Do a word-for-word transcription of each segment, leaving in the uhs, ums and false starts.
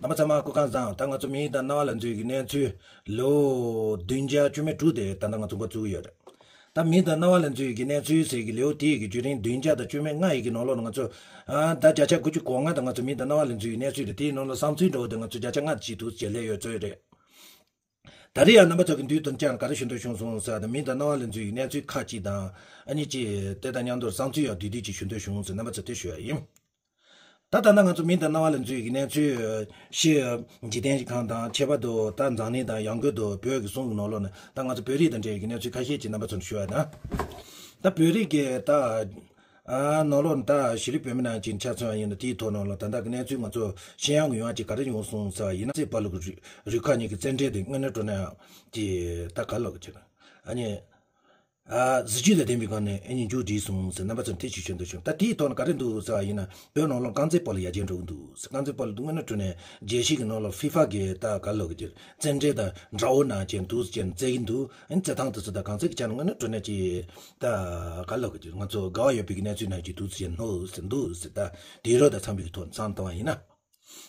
རྣམ་པ་ཚང་མ་སྐུ་ཁམས་བཟང་། ད་ང་ཚོ་མི་དང་རྣ་བ་ལ་འཛུལ་གྱི་གནས་ཚུལ་ལོ་བདུན་བརྒྱ་བཅུ་མེད་དྲུག་དེ་ད་ལྟ་ང་ཚོ་འགོ་བཙུགས་ཡོད་རེད། ད་མི་དང་རྣ་བ་ལ་འཛུལ་གྱི་གནས་ཚུལ་ཟེར་གྱི་ལེའུ་དེ་གི་བརྒྱུད་རིམ་བདུན་བརྒྱ་དང་བཅུ་མེད་ལྔ་ཡི་གི་ནང་ལོགས་ནས་ང་ཚོ་ཨ་ད་བརྒྱ་ཆ་དགུ་བཅུ་གོ་ལྔ་དང་ང་ཚོ་མི་དང་རྣ་བ་ལ་འཛུལ་གྱི་གནས་ཚུལ་རེད། དེའི་ནང་ལ་བསམ་ཚུལ་འདྲ་བོ་དེ་ང་ཚོ་བརྒྱ་ཆ་ལྔ་བྱས་འདུག་ཟེར་ལས་ཡོད་ཚོད་རེད། ད་རེས་ཡང་རྣམ་པ་ཚོ་གི་མདུན་དུ་ཀྱང་ག་རེ་ཞུ་འདོད་བྱུང་སོང་ཟེར་ན། མི་དང་རྣ་བ་ལ་འཛུལ་བའི་གནས་ཚུལ་ཁག་ཅིག་དང་ཨ་ནི་ཅིག་དེ་དང་མཉམ་དུ་བསམ་ཚུལ་ཡང་བསྡུས་བསྡུས་ཅིག་ཞུ་འདོད་བྱུང་ཟེར་རྣམ་པ་ཚོ་དེ་ཞུ་ཡ་ཡིན། ད་ད་ལྟ་ང་ཚོ་མི་དང་རྣ་བ་ལ་འཛུལ་བའི་གནས་ཚུལ་ཕྱི་འཇིག་རྟེན་གྱི་ཁམས་དང་ཁྱད་པར་དུ་ད་འཛམ་གླིང་དང་ཡང་སྒོས་དུ་བོད་ཀྱི་གསུང་གི་ནང་ལོགས་ནས་ད་ང་ཚོ་བོད་རིགས་དང་འབྲེལ་བའི་གནས་ཚུལ་ཁ་ཤས་ཅིག་རྣམ་པ་ཚོར་ཞུ་ཡ་ན། ད་བོད་རིགས་ཀྱི་ད་ཨ་ནང་ལོགས་ནས་ད་གཞིས་ལུས་བོད་མི་རྣམས་ཀྱིས་ཆ་མཚོན་པ་ཡིན་ན། དེའི་ཐོག་ནང་ལ་ད་ལྟ་གི་གནས་ཚུལ་ང་ཚོ་ཤེས་ཡོན་གྱི་ཡོང་ཅིག་ག་རེ་ཡོང་སོང་ཟེར་བ་ཡིན་ན། རྩེ་དཔའ་ལུ་གི་རུ་རུ་ཁག་གཉིས་ཀྱི་རྩེད་འགྲན་དེ་དངོས་གནས་དྲང་གནས་ཀྱི་ད་ག་ལབ་དགོས་ཀྱི་རེད། ཨ་ནི་ཨ་གཟི་བརྗིད་དང་ལྡན་པའི་སྒང་ནས་ཨ་ནི་མཇུག་བསྒྲིལ་སོང་ཟེར་རྣམ་པ་ཚོར་དེ་ཅིག་ཞུ་འདོད་བྱུང་། ད་དེའི་ཐོག་ནས་ག་རེ་འདུག་ཟེར་བ་ཡིན་ན། བོད་ནང་ལོགས་རྐང་རྩེད་སྤོ་ལོ་ཡར་རྒྱས་འགྲོ་གི་འདུག་ཟེར། རྐང་རྩེད་སྤོ་ལོ་དངོས་གནས་དྲང་གནས་རྒྱལ་སྤྱི་གི་ནང་ལ་ཧྥི་ཧྥ་གི་ད་ག་ལབ་དགོས་ཀྱི་རེད། རྩེད་འགྲན་དང་འདྲ་བོ་ནང་བཞིན་འདུག་ཟེར་རྩེ་གི་འདུག་ཨ་ནི་རྩེད་ཐང་དེ་ཚོ་དང་གང་ཚེ་གི་ཆ་ནས་དངོས་གནས་དྲང་གནས་ཀྱི་ད་ག་ལབ་དགོས་ཀྱི་རེད། ང་ཚོ་དགའ་བ་ཡོད་པའི་གི་གནས་ཚུལ་ནང་བཞིན་འདུག་ཟེར་ནོ་ཟེར་འདུག་ཟེར། ད་དུས་རབས་དང་འཚམ་པའི་གི་ཐོག་ནས་བསམ་བཏང་བ་ཡིན་ན།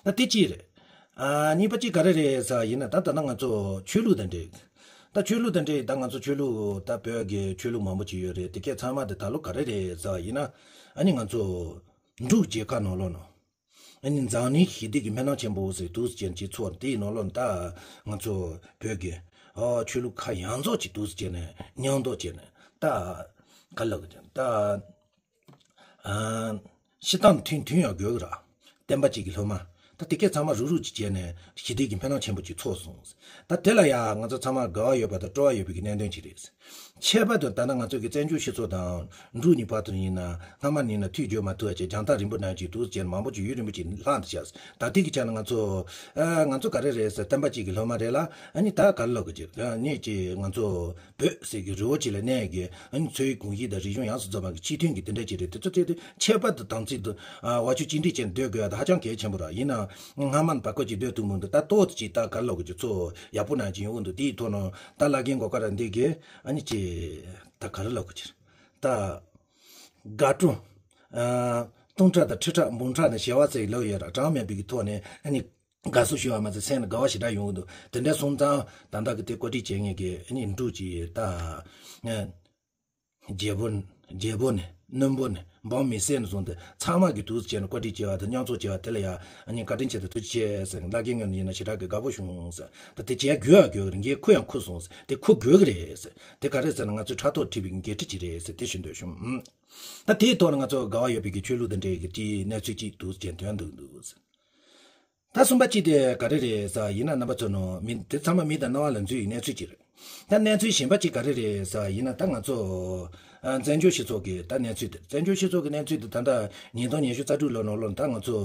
ད་དེ་གཅིག་རེད། ཨ་གཉིས་པ་གཅིག་ག་རེ་རེད་ཟེར་བ་ཡིན་ན། ད་ད་ལྟ་ང་ཚོ་ཆོས་ལུགས་དང་འབྲེལ། ད་ཆོས་ལུགས་དང་འབྲེལ་ད་ང་ཚོ་ཆོས་ལུགས་ད་བོད་ཀྱི་ཆོས་ལུགས་མང་པོ་ཅིག་ཡོད་རེད། དེ་གས་ཚང་མ་དེ་ད་ལོ་ག་རེ་རེད་ཟེར་བ་ཡིན་ན། ཨ་ནི་ང་ཚོ་འབྲུག་རྒྱལ་ཁབ་ནང་ལོགས་ནང་། ཨ་ནི་འཛམ་གླིང་ཞི་བདེ་གི་སྨོན་ལམ་ཆེན་པོ་ཟེར་འདུག་ཟེར་ཅིག་ཚོགས། དེའི་ནང་ལོགས་ནས་ད་ང་ཚོ་བོད་ཀྱི་ཨོ་ཆོས་ལུགས་ཁག་ཡོངས་རྫོགས་ཅིག་འདུག་ཟེར་ནས་མཉམ་དུ་བྱས་ནས་ད་ག་ལབ་དགོས་ཀྱི་རེད། ད་ཨ་སྤྱིར་བཏང་མཐུན་མཐུན་ཡང་དགོས་ཀྱི་རེད། བསྟན་པ་གཅིག་གི་སློབ་མ། ད་དེ་གས་ཚང་མ་རུག་རུག་ཅིག་བྱས་ནས་ཞི་བདེ་གི་སྨོན་ལམ་ཆེན་པོ་ཅིག་ཚོགས་སོང་། ད་དེ་ལ་ཡང་ང་ཚོ་ཚང་མ་དགའ་བ་ཡོད་པ་དང་སྤྲོ་བ་ཡོད་པའི་གི་གནད་དོན་ཅིག་རེད། ཁྱད་པར་དུ་ད་ལྟ་ང་ཚོ་གི་བཙན་བྱོལ་སྤྱི་ཚོགས་དང་འབྲུག་གཉིས་བར་དུ་ཡིན་ན། སྔ་མ་ཡིན་ན་ཐུགས་འགྱོད་མ་ཐུབ་པ་བྱས། རྒྱང་ཐག་རིང་པོ་ནང་ཅིག་འདུག་ཟེར་མང་པོ་ཅིག་ཡུན་རིང་པོ་ཅིག་ལྷག་འདུག་ཤག་ད་ལྟའི་གི་ཆ་ནས་ང་ཚོ་ཨ་ང་ཚོ་ག་རེ་རེད་ཟེར། བསྟན་པ་གཅིག་གི་སློབ་མ་རེད་ལ། ཨ་ནི་ད་ག་རེ་ལབ་དགོས་ཀྱི་རེད། ཨ་ནི་ཅིག་ང་ཚོ་བོད་ཟེར་གྱི་རི་བོ་གཅིག་ལ་གནས་ཀྱི་ཨ་ནི་འཚོ་བའི་གོམས་གཤིས་དང་རིག་གཞུང་ཡོངས་སུ་རྫོགས་པ་གི་གཅིག་མཐུན་གྱི་དེ་འདྲ་ཅིག་རེད། དེ་ཚོ་དེ་དེ་ཁྱད་པར་དུ་དམ་ཚིག་ཏུ་ཨ་བ་ཆུ་གཅིག་སྒྲིལ་བྱས་ནས་སྡོད་དགོས་ཡ་ད་ཧ་ཅང་གལ་ཆེན་པོ་རེད། ཡིན་ནའང་སྔ་མ་ནས་བར་སྐབས་ཅིག་སྡོད་ཐུབ་མི་འདུག་ད་ཏོག་ཙམ་ཅིག་ད་ག་རེ་ལབ་དགོས་ཀྱི་ཚོ་ཡག་པོ་ནང་ཅིག་ཡོང་གི་འདུག་དེའི་ཐོག་ནས་ད་བླ་རྒན་གོ་སྐབས་རང་འདི་གི་ཨ་ནི་ཅིག་ད་ག་རེ་ལབ་དགོས་ཀྱི་རེད། ད་དགའ་སྤྲོ་ཨ་སྟོང་ཕྲག་དང་ཁྲི་ཕྲག་འབུམ་ཕྲག་ནས་བྱེ་བ་ཚོའི་ལོ་ཡོད་ར་གྲངས་མེད་པའི་གི་ཐོག་ནས་ཨ་ནི་དགའ་བསུ་ཞུ་བ་མ་ཟད་སེམས་ལ་དགའ་བ་ཞེ་དྲག་ཡོང་གི་འདུག་དེ་འདྲ་སོང་ཙང་ད་ལྟ་གི་དེ་བཀོད་སྒྲིག་བྱེད་མཁན་གྱི་ཨ་ནི་འབྲུག་གི་ད་རྒྱལ་པོ་རྒྱལ་པོ་ནས་བློན་པོ་ནས་འབངས་མི་སེར་ནས་བཟུང་སྟེ་ཚང་མ་གི་འདུག་སེ་བྱས་ནས་བཀོད་སྒྲིག་བྱས་པ་དང་མཉམ་ཚོགས་བྱས་པ་དེ་ལ་ཡང་ཨ་ནི་བཀའ་དྲིན་ཆེ་དང་ཐུགས་རྗེ་ཆེ་ཟེར། བླ་རྒན་ངོས་ནས་ཡིན་ན་ཞེ་དྲག་གི་དགའ་པོ་བྱུང་ཟེར། ད་དེ་བྱེད་དགོས་ཡ་དགོས་ཀྱི་རེད། ངས་ཁུར་ཡང་ཁུར་སོང་ཟེར། དེ་ཁུར་དགོས་ཀྱི་རེད་ཟེར། དེ་ག་རེ་ཟེར་ན་ང་ཚོས་ཕྲག་དོག་འཁྲི་བའི་འགན་འཁྲི་ཅིག་རེད་ཟེར་དེ་ཞུ་འདོད་བྱུང་། ད་དེའི་ཐོག་ནས་ང་ཚོ་དགའ་བ་ཡོད་པའི་གི་ཆོས་ལུགས་དང་འབྲེལ་གྱི་དེའི་གནས་ཚུལ་ཅིག་འདུག་སེ་བྱས་དོན་འདུག་འདུག་ཟེར། ད་གསུམ་པ་གཅིག་དེ་ག་རེ་རེད་ཟེར་བ་ཡིན་ན། རྣམ་པ་ཚོ་ནང་མི་དེ་ཚང་མ་མི་དང་རྣ་བ་ལ་འཛུལ་བའི་གནས་ཚུལ་གཅིག་རེད། ད་གནས་ཚུལ་གཞན་པ་གཅིག་ག་རེ་རེད་ཟེར་བ་ཡིན་ན། ད་ང་ཚོ་ཨ་བཙན་བྱོལ་སྤྱི་ཚོགས་ཀྱི་ད་གནས་ཚུལ་དེ། བཙན་བྱོལ་སྤྱི་ཚོགས་ཀྱི་གནས་ཚུལ་དེ་ད་ལྟ་ཉིས་སྟོང་ཉི་ཤུ་རྩ་དྲུག་ལོ་ནང་ལོགས་ད་ང་ཚོ་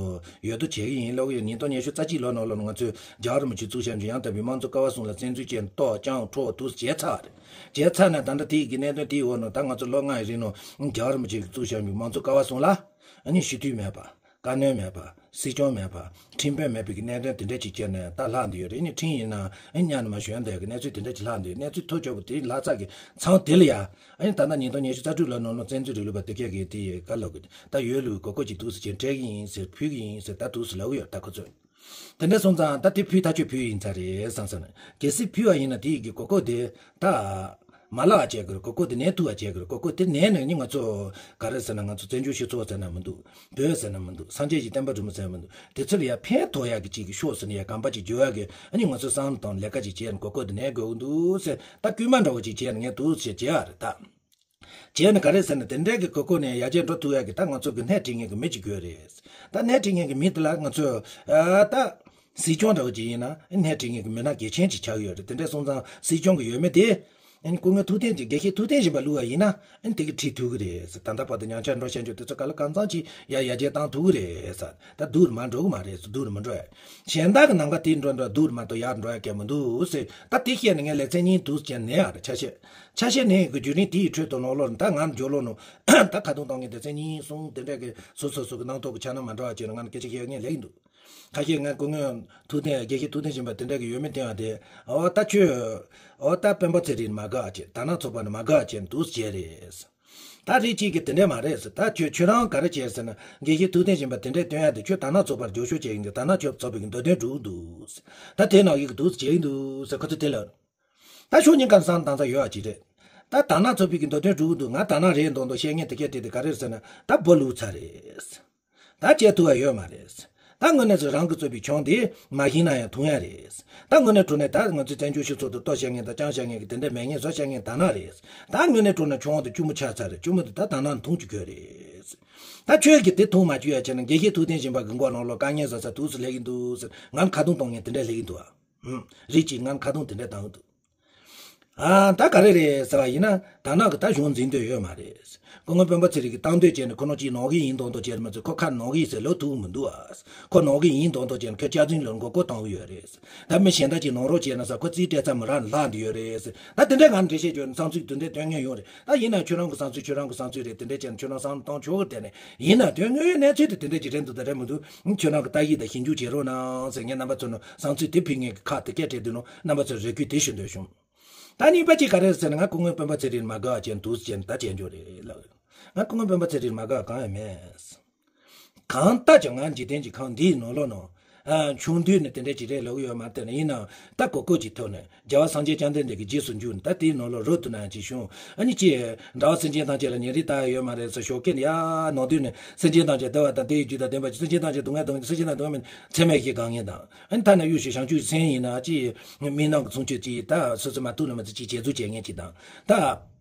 ཡོད་དོ་བྱེད་ཀྱི་ཡིན་ལབ་ཀྱི་ཡོད། ཉིས་སྟོང་ཉི་ཤུ་རྩ་གཅིག་ལོ་ནང་ལོགས་ང་ཚོས་རྒྱལ་བ་རིན་པོ་ཆེ་གཙུག་བཤམས་ཀྱི་ཡང་དག་པའི་དམངས་གཙོ་ཀ་བ་གསུམ་ལ་བཙན་འཛུལ་བྱས་ནས་གཏོར་བཅོམ་འཕྲོག་འདུག་བྱས་ཚར་རེད། བྱས་ཚར་ནས་ད་ལྟ་དེའི་གི་གནད་དོན་དེའི་འོག་ནས་ད་ང་ཚོ་ལོ་ལྔ་ཡི་རིང་ནང་རྒྱལ་བ་རིན་པོ་ཆེ་གི་གཙུག་བཤམས་ཀྱི་དམངས་གཙོ་ཀ་བ་གསུམ་ལ་ཨ་ནི་ཞི་དུལ་མེད་པ། བཀའ་མོལ་མེད་པ། སྲིད་སྐྱོང་མེད་པ། ཁྲིམས་དཔོན་མེད་པའི་གི་གནད་དོན་དེ་འདྲ་ཅིག་བྱས་ནས་ད་ལྷག་འདི་ཡོད་རེད། ཨ་ནི་ཁྲིམས་ཡིན་ན་ཨ་ནི་གཉའ་ནས་མར་ཞོན་བསྡད་གི་གནས་ཚུལ་དེ་འདྲ་ཅིག་ལྷག་འདི་ཡོད། གནས་ཚུལ་ཐོ་ཅོག་པོ་དེ་ལྷག་ཚར་གི་ཚང་དེ་ལ་ཡ་ཨ་ནི་ད་ལྟ་ཉིས་སྟོང་ཉི་ཤུ་རྩ་དྲུག་ལོ་ནང་ལོ་བཙན་འཛུལ་རིང་ལུགས་པ་དེ་གས་གི་དེ་ག་ལབ་གི་ད་ཡོད་ལུགས་གོ་སྐབས་ཅིག་འདུག་སེ་བྱས་སྤྲད་གི་ཡིན་ཟེར་ཕུལ་གི་ཡིན་ཟེར་ད་འདུག་སེ་ལབ་གི་ཡོད་ད་ཁོ་ཚོས། དེ་འདྲ་སོང་ཙང་ད་དེ་ཕུལ་ཐག་ཆོད་ཕུལ་ཡིན་ཚར་རེད་བསམ་སོང་ན། གལ་སྲིད་ཕུལ་བ་ཡིན་ན་དེ་ཡི་གི་གོ་སྐབས་དེ་ད་མ་བརླག་བྱས་གི་རེད། གོ་སྐབས་དེ་ནས་ཐུབ་པ་བྱས་གི་རེད། གོ་སྐབས་དེ་ནས་ནས་ནི་ང་ཚོ་ག་རེ་ཟེར་ན། ང་ཚོ་བཙན་བྱོལ་སྤྱི་ཚོགས་ཟེར་ན་མི་འདུག་བོད་ཟེར་ན་མི་འདུག་སངས་རྒྱས་ཀྱི་བསྟན་པ་འགྲོ་མི་ཟེར་ན་མི་འདུག་དེ་ཚོ་ལ་ཡ་ཕན་ཐོགས་ཡག་གི་ཅིག་གི་ཕྱོགས་སུ་ནས་ཡ་གོམ་པ་ཅིག་རྒྱུག་ཡག་གི་ཨ་ནི་ང་ཚོ་བསམ་བློ་བཏང་ལས་ཀ་ཅིག་བྱས་ནས་གོ་སྐབས་དེ་ནས་དགོས་ཀྱི་འདུག་ཟེར་ད་སྐུལ་མ་འདྲ་བོ་ཅིག་བྱས་ནས་ངས་འདུག་ཟེར་བྱས་ཡག་རེད་ད། བྱས་ནས་ག་རེ་ཟེར་ན། དེ་འདྲའི་གི་གོ་སྐབས་ནས་ཡར་རྒྱས་འགྲོ་ཐུབ་ཡག་གི་ད་ང་ཚོ་གི་སྣེ་ཁྲིད་མཁན་གི་མི་གཅིག་དགོས་རེད། ད་སྣེ་ཁྲིད་མཁན་གི་མི་དེ་ལ་ང་ཚོས་ཨ་ད་སྲིད་སྐྱོང་འདྲ་བོ་ཅིག་ཡིན་ན་སྣེ་ཁྲིད་མཁན་གི་མི་སྣ་གལ་ཆེན་ཅིག་ཆགས་ཀྱི་ཡོད་རེད། དེ་འདྲ་སོང་ཙང་སྲིད་སྐྱོང་གི་འོས་མི་དེ་ཨ་ནི་སྐུ་ངོ་ཐུབ་བསྟན་ཅིག་དགེ་བཤེས་ཐུབ་བསྟན་ཞིག་པ་བླུགས་པ་ཡིན་ན་ཨ་ནི་དེ་གི་ཁྲིད་ཐུབ་ཀྱི་རེད་ཟེར། ད་ལྟ་བར་དུ་ཉམས་ཆག་འགྲོ་བཞིན་ཡོད་དེ་ཚོ་ག་ལ་གང་འཚམ་ཅིག་ཡར་ཡར་རྒྱས་བཏང་ཐུབ་ཀྱི་རེད་ཟེར། ད་སྡུག་རུ་མ་འགྲོ་གི་མ་རེད་ཟེར། སྡུག་རུ་མ་འགྲོ་ཡ། གཞན་དག་གི་ནམ་མཁའ་དེ་འགྲོ་འགྲོ་སྡུག་རུ་མ་གཏོགས་ཡར་འགྲོ་ཡ་གལ་མི་འདུག་ཟེར། ད་དེ་བཤད་ནས་ངས་ལེ་ཚན་གཉིས་འདུག་ཟེར་ནས་ཡ་རེད་ཆ་ཤས། ཆ་ཤས་ནས་གི་བརྒྱུད་རིམ་དེའི་ཁྲོད་དུ་ནང་ལོགས་ནས་ད་ང་འཇོག་ལོ་ནང་ད་ཁ་རྡུང་བཏང་མཁན་སྡེ་ཚན་གཉིས་གསུམ་དེ་འདྲ་གི་སོ་སོ་སོ་གི་སྣང་ཐོག་གི་འཆར་སྣང་མ་འདྲ་བ་ཅིག་ལ་ང་ནི་སྐད་ཆ་བཤད་མཁན་ལེགས་འདུག་ཁ་ཤས་ང་སྐུ་ངོ་ཐུབ་བསྟན་དགེ་བཤེས་ཐུབ་བསྟན་ཞིག་པ་དེ་འདྲ་གི་འོས་མི་བཏོན་པ་དེ་ཨོ་ད་ཁྱོད་ཨོ་ད་སྤེན་པ་ཚེ་རིང་མ་དགའ་བྱས། དར་ནག་ཚོགས་པ་ནི་མ་དགའ་བྱས་འདུག་བྱས་རེད། ད་རེད་ཅིག་གི་དེ་འདྲས་མ་རེད་ཟེར། ད་ཁྱོད་ཁྱོད་རང་ག་རེ་བྱས་ཟེར་ན། དགེ་བཤེས་ཐུབ་བསྟན་སྦྱིན་པ་དེ་འདྲས་སྟོན་ཡ་དེ། ཁྱོད་དར་ནག་ཚོགས་པར་རྒྱབ་སྐྱོར་བྱས་ཡིན་གྱི། དར་ནག་ཚོགས་པའི་གི་འདོད་དོན་འགྲུབ་འདུག་ཟེར། ད་དེ་ནང་བཞིན་གྱི་འདུག་བྱས་ཡིན་འདུག་ཟེར། ཁོ་ཚོ་དེ་ལ། ད་ཕྱོགས་གཉིས་ཀར་བསམ་བཏང་ས་ཡོད་ཨ་ཅིག་རེད། ད་དར་ནག་ཚོགས་པའི་གི་འདོད་དོན་འགྲུབ་འདུག་ང་དར་ནག་རེད་མདོག་མདོག་བཤད་མཁན་དེ་སྐད་དེ་དེ་ག་རེ་ཟེར་ན། ད་སྦོ་ལུག་ཚ་རེད། ད་བྱས་ཐུབ་པ་ཡོད་མ་རེད། ད་དངོས་གནས་སུ་རང་གི་གཙོས་པའི་ཁྱོན་དེ་མ་ཤེས་ན་ཡང་མཐོང་ཡ་རེད། ད་དངོས་གནས་དྲང་གནས་ད་ང་ཚོའི་བཙན་བྱོལ་སྤྱི་ཚོགས་དུ་ལྟོ་བཤད་མཁན་དང་རྐྱང་བཤད་མཁན་གྱི་དེ་འདྲ་མེད་མཁན་བཟོ་བཤད་མཁན་དར་ནག་རེད། ད་དངོས་གནས་དྲང་གནས་ཁྱོན་དུ་སྐྱུར་མོ་ཆགས་ཚར་རེད། སྐྱུར་མོ་དེ་ད་དར་ནག་འཐུང་བཅུག་གི་རེད། ད་ཁྱོད་ཀྱིས་དེ་མཐོང་མ་བཅུག་ཡ་བྱས་ན། དགེ་བཤེས་ཐུབ་བསྟན་སྦྱིན་པ་གི་མགོ་ནང་ལོགས་དཀའ་ངལ་བཟོ་ས་དུས་སུ་སླེབས་ཀྱི་འདུག་ཟེར། ང་ཁ་རྡུང་གཏོང་མཁན་དེ་འདྲ་སླེབས་ཀྱི་འདུག་ཨ། ཧུམ། རེད་ཅིག་ང་ཁ་རྡུང་དེ་འདྲ་བཏང་གི་འདུག་ཨ། ད་ག་རེ་རེད་ཟེར་བ་ཡིན་ན། དར་ནག་གི་ད་གཞུང་འཛིན་འདོད་ཡོད་མ་རེད། སྐུ་ངོ་སྤེན་པ་ཚེ་རིང་གི་བཏང་འདོད་བྱས་ནས། ཁོ་ནོ་ཅིག་ནོར་གི་ཡིན་མདོག་མདོག་བྱས་མ་ཚད། ཁོ་ཁ་ནོར་གི་ཡིན་ཟེར་ལབ་ཐུབ་མི་འདུག་ཨ། ཁོ་ནོར་གི་ཡིན་མདོག་མདོག་བྱས་ནས་ཁོས་སྐྱག་རྫུན་ལ་མགོ་སྐོར་བཏང་གི་ཡོད་རེད། ད་མི་གཞན་དག་ཅིག་ནོར་རོགས་བྱས་ན་ཟེར། ཁོ་རྩིས་སྤྲད་ཚར་མི་རག་ནས་ལྷག་འདི་ཡོད་རེད། ད་དེ་འདྲའི་ང་འགྲེལ་བཤད་བརྗོད་ནས་བསམ་ཚུལ་དེ་འདྲའི་སྟོན་མཁན་ཡོད་རེད། ད་ཡིན་ན་ཁྱོད་རང་གི་བསམ་ཚུལ་ཁྱོད་རང་གི་བསམ་ཚུལ་རེད། དེ་འདྲའི་བྱས་ནས་ཁྱོད་རང་བསམ་བློ་གཏོང་ཆོག་གི། དེ་ནས་ཡིན་ན་དོན་དངོས་ཡོད་གནས་ཚུལ་དེ་དེ་འདྲ་ཅིག་རེད་འདུག་དང་རེད་མི་འདུག་ཁྱོད་རང་གི་ལྟ་གི་དང་ཞིབ་འཇུག་བྱེད་རོགས་གནང་ཟེར། ངས་རྣམ་པ་ཚོ་ནང་བསམ་ཚུལ་དེ་ཕུལ་མཁན་གྱི་ཁག་དེ་སྐད་སྤྲད་དུས་ནང་རྣམ་པ་ཚོར་རེ་སྐུལ་དེ་ཞུ་འདོད་བྱུང་། ད་གཉིས་པ་གཅིག་ག་རེ་ཟེར་ན། ང་སྐུ་ངོ་སྤེན་པ་ཚེ་རིང་མ་དགའ་བ་བྱས་འདུག་ཟེར་ནས་ད་བྱས་འཇོག་རེད་ལབ། ང་སྐུ་ངོ་སྤེན་པ་ཚེ་རིང་མ་དགའ་བ་གང་ཡང་མེད། གང་ལྟར་ཀྱང་ང་འཇིག་རྟེན་གྱི་ཁམས་འདིའི་ནང་ལོགས་ནང་། ཨ། ཆུང་དུས་ནས་དེ་འདྲ་ཅིག་རེད་ལབ་ཀྱི་ཡོད་མ་རེད། དེ་ནས་ཡིན་ནའང་ད་གོ་སྐབས་ཀྱི་ཐོག་ནས་རྒྱལ་བ་སངས་རྒྱས་བཅོམ་ལྡན་འདས་ཀྱི་རྗེས་སུ་འཇུག་ནས། ད་དེའི་ནང་ལོགས་རོལ་དུ་ན་ཡང་ཅིག་བྱུང་། ཨ་ནི་ཅིག་འགྲོ་བ་སེམས་ཅན་ཐམས་ཅད་ལ་ཉེ་རིང་ལྟ་ཡ་ཡོད་མ་རེད་ཟེར་ཞོགས་ཀས་ཡ་ནང་དུས་ནས། སེམས་ཅན་ཐམས་ཅད་བདེ་བ་དང་བདེ་བའི་རྒྱུ་དང་ལྡན་པ་ཅིག་སེམས་ཅན་ཐམས་ཅད་སྡུག་བསྔལ་དང་། སེམས་ཅན་དང་སྡུག་བསྔལ་མེད། ཚད་མེད་བཞི་དགའ་ངེས་དང་། ཨ་ནི་ཐ་ན་དབུས་སུ་བྱང་ཆུབ་སེམས་ཡིན་ན་ཅིག་མི་སྣང་གི་ཚུན་ཆད་ཅིག་ད་སོ་སོ་མ་ཐུག་ན་མ་ཚད་ཅིག་བྱེད་རྩོལ་བྱེད་མཁན་ཅིག་དང་། ད་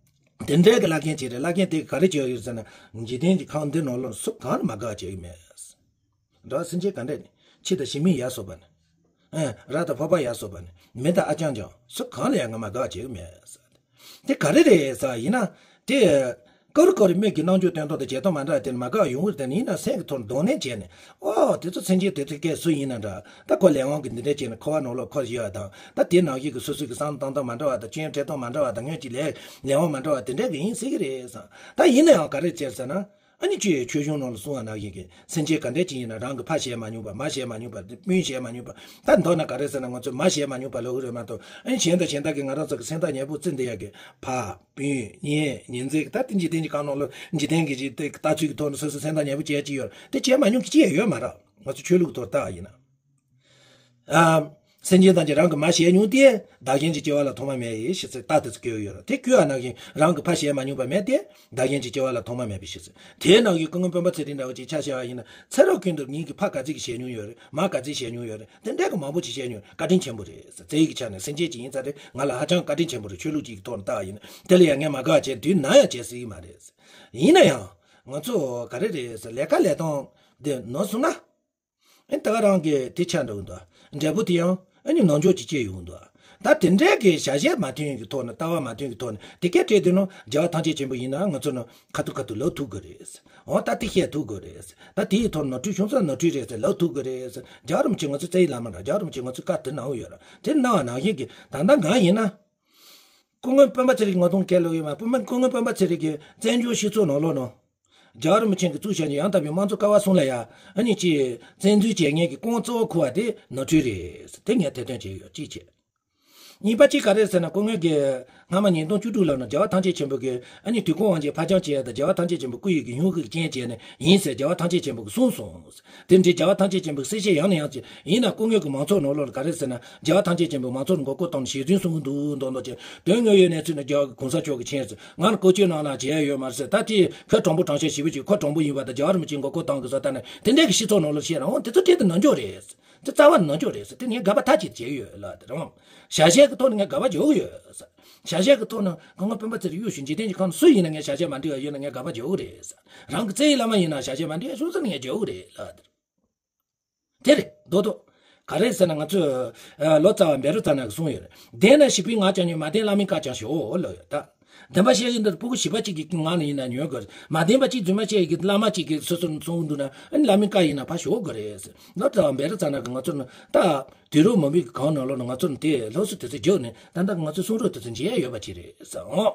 དེ་འདྲའི་གི་བླ་རྒན་ཅིག་རེད། བླ་རྒན་དེ་ག་རེ་བྱས་ཡོད་ཟེར་ན། འཇིག་རྟེན་གྱི་ཁམས་འདི་ནང་ལོགས་སུ་གང་ལ་མ་དགའ་བ་བྱས་ཡོད་མེད། འགྲོ་བ་སེམས་ཅན་ག་འདྲ་ནི། འཆི་དང་ཞི་མི་ཡ་སོགས་པ་ནི། ཨེ། ར་དང་ཕོ་པ་ཡ་སོགས་པ་ནི། མི་དང་ཨ་ཅང་ཅང་སུ་གང་ལ་ཡང་ང་མ་དགའ་བྱེད་ཀྱི་མེད། དེ་ག་རེ་རེད་ཟེར་བ་ཡིན་ན། དེ་ཀུ་རུ་ཀུ་རུ་མིག་གི་རྣམ་འགྱུར་སྟོན་སྟངས་དང་བྱེད་སྟངས་མ་འདྲ་བ་དེ་ནི་མ་དགའ་ཡོང་གི་རེད། དེ་ནི་ཡིན་ན་སེམས་ཀྱི་ཐོག་ནས་གདོང་ལེན་བྱས་ནས། ཨོ། དེ་ཚོ་སེམས་ཅན་དེ་ཚོ་སྐད་སུ་ཡིན་ན་འདྲ། ད་ཁོ་ལས་དབང་གི་འདི་འདྲ་བྱས་ནས་འཁོར་བ་ནང་ལོགས་འཁོར་བཞིན་ཡོད་དང་། ད་དེ་ནང་བཞིན་གྱི་སོ་སོ་གི་བསམ་བློ་བཏང་སྟངས་མ་འདྲ་བ་དང་། སྐྱོན་འབྲི་སྟངས་མ་འདྲ་བ་དང་། སྔོན་གྱི་ལས་ལས་དབང་མ་འདྲ་བ་དེ་འདྲ་གི་ཡིན་སྲིད་ཀྱི་རེད་བསམ། ད་ཡིན་ན་ཡང་ག་རེ་བྱས་ཟེར་ན། ཨ་ནི་ཁྱོད་ཆོས་གཞུང་ནང་ལ་གསུངས་པ་ནང་བཞིན་གྱི་སེམས་ཅན་ག་འདྲ་ཅིག་ཡིན་ན་རང་གི་ཕ་བྱས་མ་མྱོང་པ། མ་བྱས་མ་མྱོང་པ། སྤུན་བྱས་མ་མྱོང་པ། ད་མདོར་ན་ག་རེ་ཟེར་ན། ང་ཚོས་མ་བྱས་མ་མྱོང་པ་ལབ་ཀྱི་རེད་མ་གཏོགས། ཨ་ནི་གཞན་དང་གཞན་དག་གིས་ང་རང་ཚོ་གི་སེམས་ཐག་ཉེ་པོ་བརྩི་འདི་ཡག་གི་ཕ། སྤུན། གཉེན། ཉེ་འཛིན་གྱི། ད་དེ་འཇིག་རྟེན་གྱི་ཁམས་ནང་ལ་འཇིག་རྟེན་གྱི་ཅིག་དེ་ལྟ་ཚུལ་གྱི་ཐོག་ནས་སོ་སོ་སེམས་ཐག་ཉེ་པོ་བྱས་ཅིག་ཡོད་རེད། དེ་བྱས་མ་མྱོང་གི་ཅི་ཡང་ཡོད་མ་རེད། ང་ཚོ་ཆོས་ལུགས་ཐོག་ལྟ་བ་ཡིན་ན། ཨ། སེམས་ཅན་ཐམས་ཅད་རང་གིས་མ་བྱས་མྱོང་དེ། བདག་གཞན་གྱི་སྐྱེ་བ་ལ་ཐོག་མ་མེད་ཡི་ཞེས་ཟེར་རྟགས་དེ་ཚོ་བཀོད་ཡོད་རེད། དེ་བཀོད་པ་ནང་བཞིན་རང་གི་ཕ་བྱས་མ་མྱོང་པ་མེད་དེ། བདག་གཞན་གྱི་སྐྱེ་བ་ལ་ཐོག་མ་མེད་པའི་ཕྱིར་ཟེར། དེའི་ནང་བཞིན་སྐུ་ངོ་སྤེན་པ་ཚེ་རིང་འདྲ་བོ་ཅིག་ཆ་བཞག་པ་ཡིན་ན། ཚེ་རབས་ཀུན་ཏུ་ངེད་ཀྱི་ཕ་ག་ཚོད་ཀྱིས་བྱས་མྱོང་ཡོད་རེད། མ་ག་ཚོད་བྱས་མྱོང་ཡོད་རེད། དེ་འདྲ་གི་མང་པོ་ཅིག་བྱས་མྱོང་། བཀའ་དྲིན་ཆེན་པོ་རེད་ཟེར། རྩ་བའི་གི་ཆ་ནས་སེམས་ཅན་ཅིག་ཡིན་ཙང་རེད། ང་ལ་ཧ་ཅང་བཀའ་དྲིན་ཆེན་པོ་རེད། ཆོས་ལུགས་ཅིག་གི་ཐོག་ནས་ལྟ་བ་ཡིན་ན། དེ་ལ་ཡང་ངས་མ་དགའ་བ་བྱས་དུས་ན་ཡང་བྱེད་སྲིད་ཀྱི་མ་རེད། ཡིན་ན་ཡང་ང་ཚོ་ག་རེ་རེད་ཟེར། ལས་ཀ་ལས་སྟངས་དེ་ནོར་སོང་ན། ཨ་ནི་ད་ག་རང་གི་དེ་ཆགས་འགྲོ་གི་འདུག་འབྲས་བུ་དེ་ཡང་ཨ་ནི་ནོར་འཆོག་ཅིག་སྐྱེ་ཡོང་གི་འདུག་ད་དེ་འདྲའི་གི་བྱ་བྱེད་མ་མཐུན་གི་ཐོག་ནས། ལྟ་བ་མ་མཐུན་གི་ཐོག་ནས་དེ་སྐད་སྤྲད་དུས་ནང་རྒྱལ་བ་ཐམས་ཅད་མཁྱེན་པ་ཡིན་ན་ང་ཚོ་ནང་ཁ་ཐུག་ཁ་ཐུག་ལབ་ཐུབ་དགོས་རེད། འོ། ད་དེ་བཤད་ཐུབ་དགོས་རེད། ད་དེའི་ཐོག་ནོར་འཁྲུལ་བྱུང་ཙང་ནོར་འཁྲུལ་རེད་ཟེར་ལབ་ཐུབ་དགོས་རེད་ཟེར། རྒྱལ་བ་རིན་པོ་ཆེ་ང་ཚོའི་རྩ་བའི་བླ་མ་རེད། རྒྱལ་བ་རིན་པོ་ཆེ་ང་ཚོའི་བཀའ་དེ་གནང་ཡོད་རེད། དེ་གནང་བ་ནང་བཞིན་གྱི་ད་ལྟ་ང་ཡིན་ན། སྐུ་ངོ་སྤེན་པ་ཚེ་རིང་ངོ་གདོང་བཀལ་ལོག་ཡོད་མ། སྐུ་ངོ་སྤེན་པ་ཚེ་རིང་གིས་བཙན་བྱོལ་སྤྱི་ཚོགས་ནང་ལོགས་ནང་། རྒྱལ་བ་རིན་པོ་ཆེ་གིས་བཙུགས་བཞག་མཁན་ཡང་དག་པའི་དམངས་གཙོ་ཀ་བ་གསུམ་ལ་ཡ། ཨ་ནི་ཅིག་བཙན་འཛུལ་བྱེད་མཁན་གྱི་རྐང་གཙོ་བོ་འཁུར་བ་དེ་ནོར་འཁྲུལ་རེད། དེ་ངས་ཐེར་འདོན་བྱས་ཡོད། གཅིག་བྱས། གཉིས་པ་གཅིག་ག་རེ་ཟེར་ན། སྐུ་ངོ་གིས་སྔ་མ་ཉིས་སྟོང་བཅུ་དྲུག་ལོ་ནང་རྒྱལ་བ་ཐམས་ཅད་མཁྱེན་པ་གིས་ཨ་ནི་དུས་འཁོར་དབང་ཆེན་ཕར་འགྱངས་བྱས་ཡ་དང་། རྒྱལ་བ་ཐམས་ཅད་མཁྱེན་པ་སྐུ་ཡི་གི་སྙུང་གཞི་གི་རྐྱེན་བྱས་ནས་ཡིན་ཟེར་རྒྱལ་བ་ཐམས་ཅད་མཁྱེན་པ་གིས་གསུངས་སོང་། དེ་འདྲའི་རྒྱལ་བ་ཐམས་ཅད་མཁྱེན་པའི་གསལ་བཤད་ཡང་ནས་ཡང་བྱས། ཡིན་ན་སྐུ་ངོ་གིས་མང་ཚོགས་ནང་ལོགས་ལ་ག་རེ་ཟེར་ན། རྒྱལ་བ་ཐམས་ཅད་མཁྱེན་པས་མང་ཚོགས་ལ་མགོ་སྐོར་བཏང་ནས་ཞལ་རྫུན་གསུང་གི་འདུག་མདོག་མདོག་བྱས། དོན་དངོས་ཡོད་གནས་ཚུལ་ནི་རྒྱལ་བ་གོང་ས་མཆོག་གིས་མཁྱེན་ཟེར། ང་ལ་བཀའ་ཆོས་གནང་གནང་བྱས་ཡོད་མ་རེད་ཟེར། ད་དེ་ཁོ་དྲང་པོ་དྲང་བཤད་ཞེ་པོ་ཅིག་ཁོ་དྲང་པོ་ཡིན་པ་དང་། རྒྱལ་བ་རིན་པོ་ཆེས་མགོ་སྐོར་བཏང་གི་ཟེར། ད་ནི་དེ་འདྲའི་གི་སྤྱི་ཚོགས་ནང་ལོགས་བཤད་ན། འོ། དེ་ཚོ་དེ་དེ་ནོར་འཆོག་རེད་ཟེར། དེ་རྩ་བ་ནས་ནོར་འཆོག་རེད་ཟེར། དེ་ངས་དགག་པ་མཐའ་གཅིག་བྱས་ཡོད་ལ། དེ་རང་བྱ་བྱེད་ཀྱི་ཐོག་ནས་ངས་དགག་པ་རྒྱག་གི་ཡོད་ཟེར། བྱ་བྱེད་ཀྱི་ཐོག་ནས་སྐུ་ངོ་སྤེན་པ་ཚེ་རིང་དབུས་སུ་འཇིག་རྟེན་གྱི་ཁམས་སུ་སུ་ཡིན་ན་ངས་བྱ་བྱེད་མ་འགྲིག་པ་ཡོད་ན་ངས་དགག་པ་རྒྱག་གི་རེད་ཟེར། རང་གི་རྩ་བའི་བླ་མ་ཡིན་ན་བྱ་བྱེད་མ་འགྲིག་པ་བྱུང་ཙང་ངས་རྒྱག་གི་རེད་ལ། དེ་རེད་མདོག་མདོག་ག་རེ་ཟེར་ན། ང་ཚོས་ཨ་ལོ་ཙཱ་བ་བཻ་རོ་ཙ་ན་གིས་གསུངས་ཡོད་རེད། བདེན་ན་བྱིས་པའི་ངག་ཀྱང་ཉོན། མ་བདེན་བླ་མའི་བཀའ་ཀྱང་ཞོག་ལབ་ཡོད་ད། བདེན་པ་བཤད་ཀྱི་འདིར་སྤུ་གུ་བྱིས་པ་གཅིག་གི་ངག་ནས་ཡིན་ན་ཉོན་དགོས་རེད། མ་བདེན་པ་གཅིག་རྫུན་མ་བཤད་ཀྱི་བླ་མ་གཅིག་གིས་སོ་སོར་གསུངས་འདུག་ན། ཨ་ནི་བླ་མའི་བཀའ་ཡིན་ན་ཕར་ཞོག་དགོས་རེད་ཟེར། ལོ་ཙཱ་བ་བཻ་རོ་ཙ་ན་གིས་ང་ཚོ་ནི་ད་དུས་རབས་མང་པོའི་གང་ནང་ལོགས་ནས་ང་ཚོ་ནི་དེ་སློབ་གསོ་དེ་ཚོ་བརྒྱབ་ནས། ད་ལྟ་ང་ཚོའི་གསུང་རབ་དེ་ཚོ་མཇལ་ཡ་ཡོད་པ་ཅིག་རེད་ཟེར། འོ།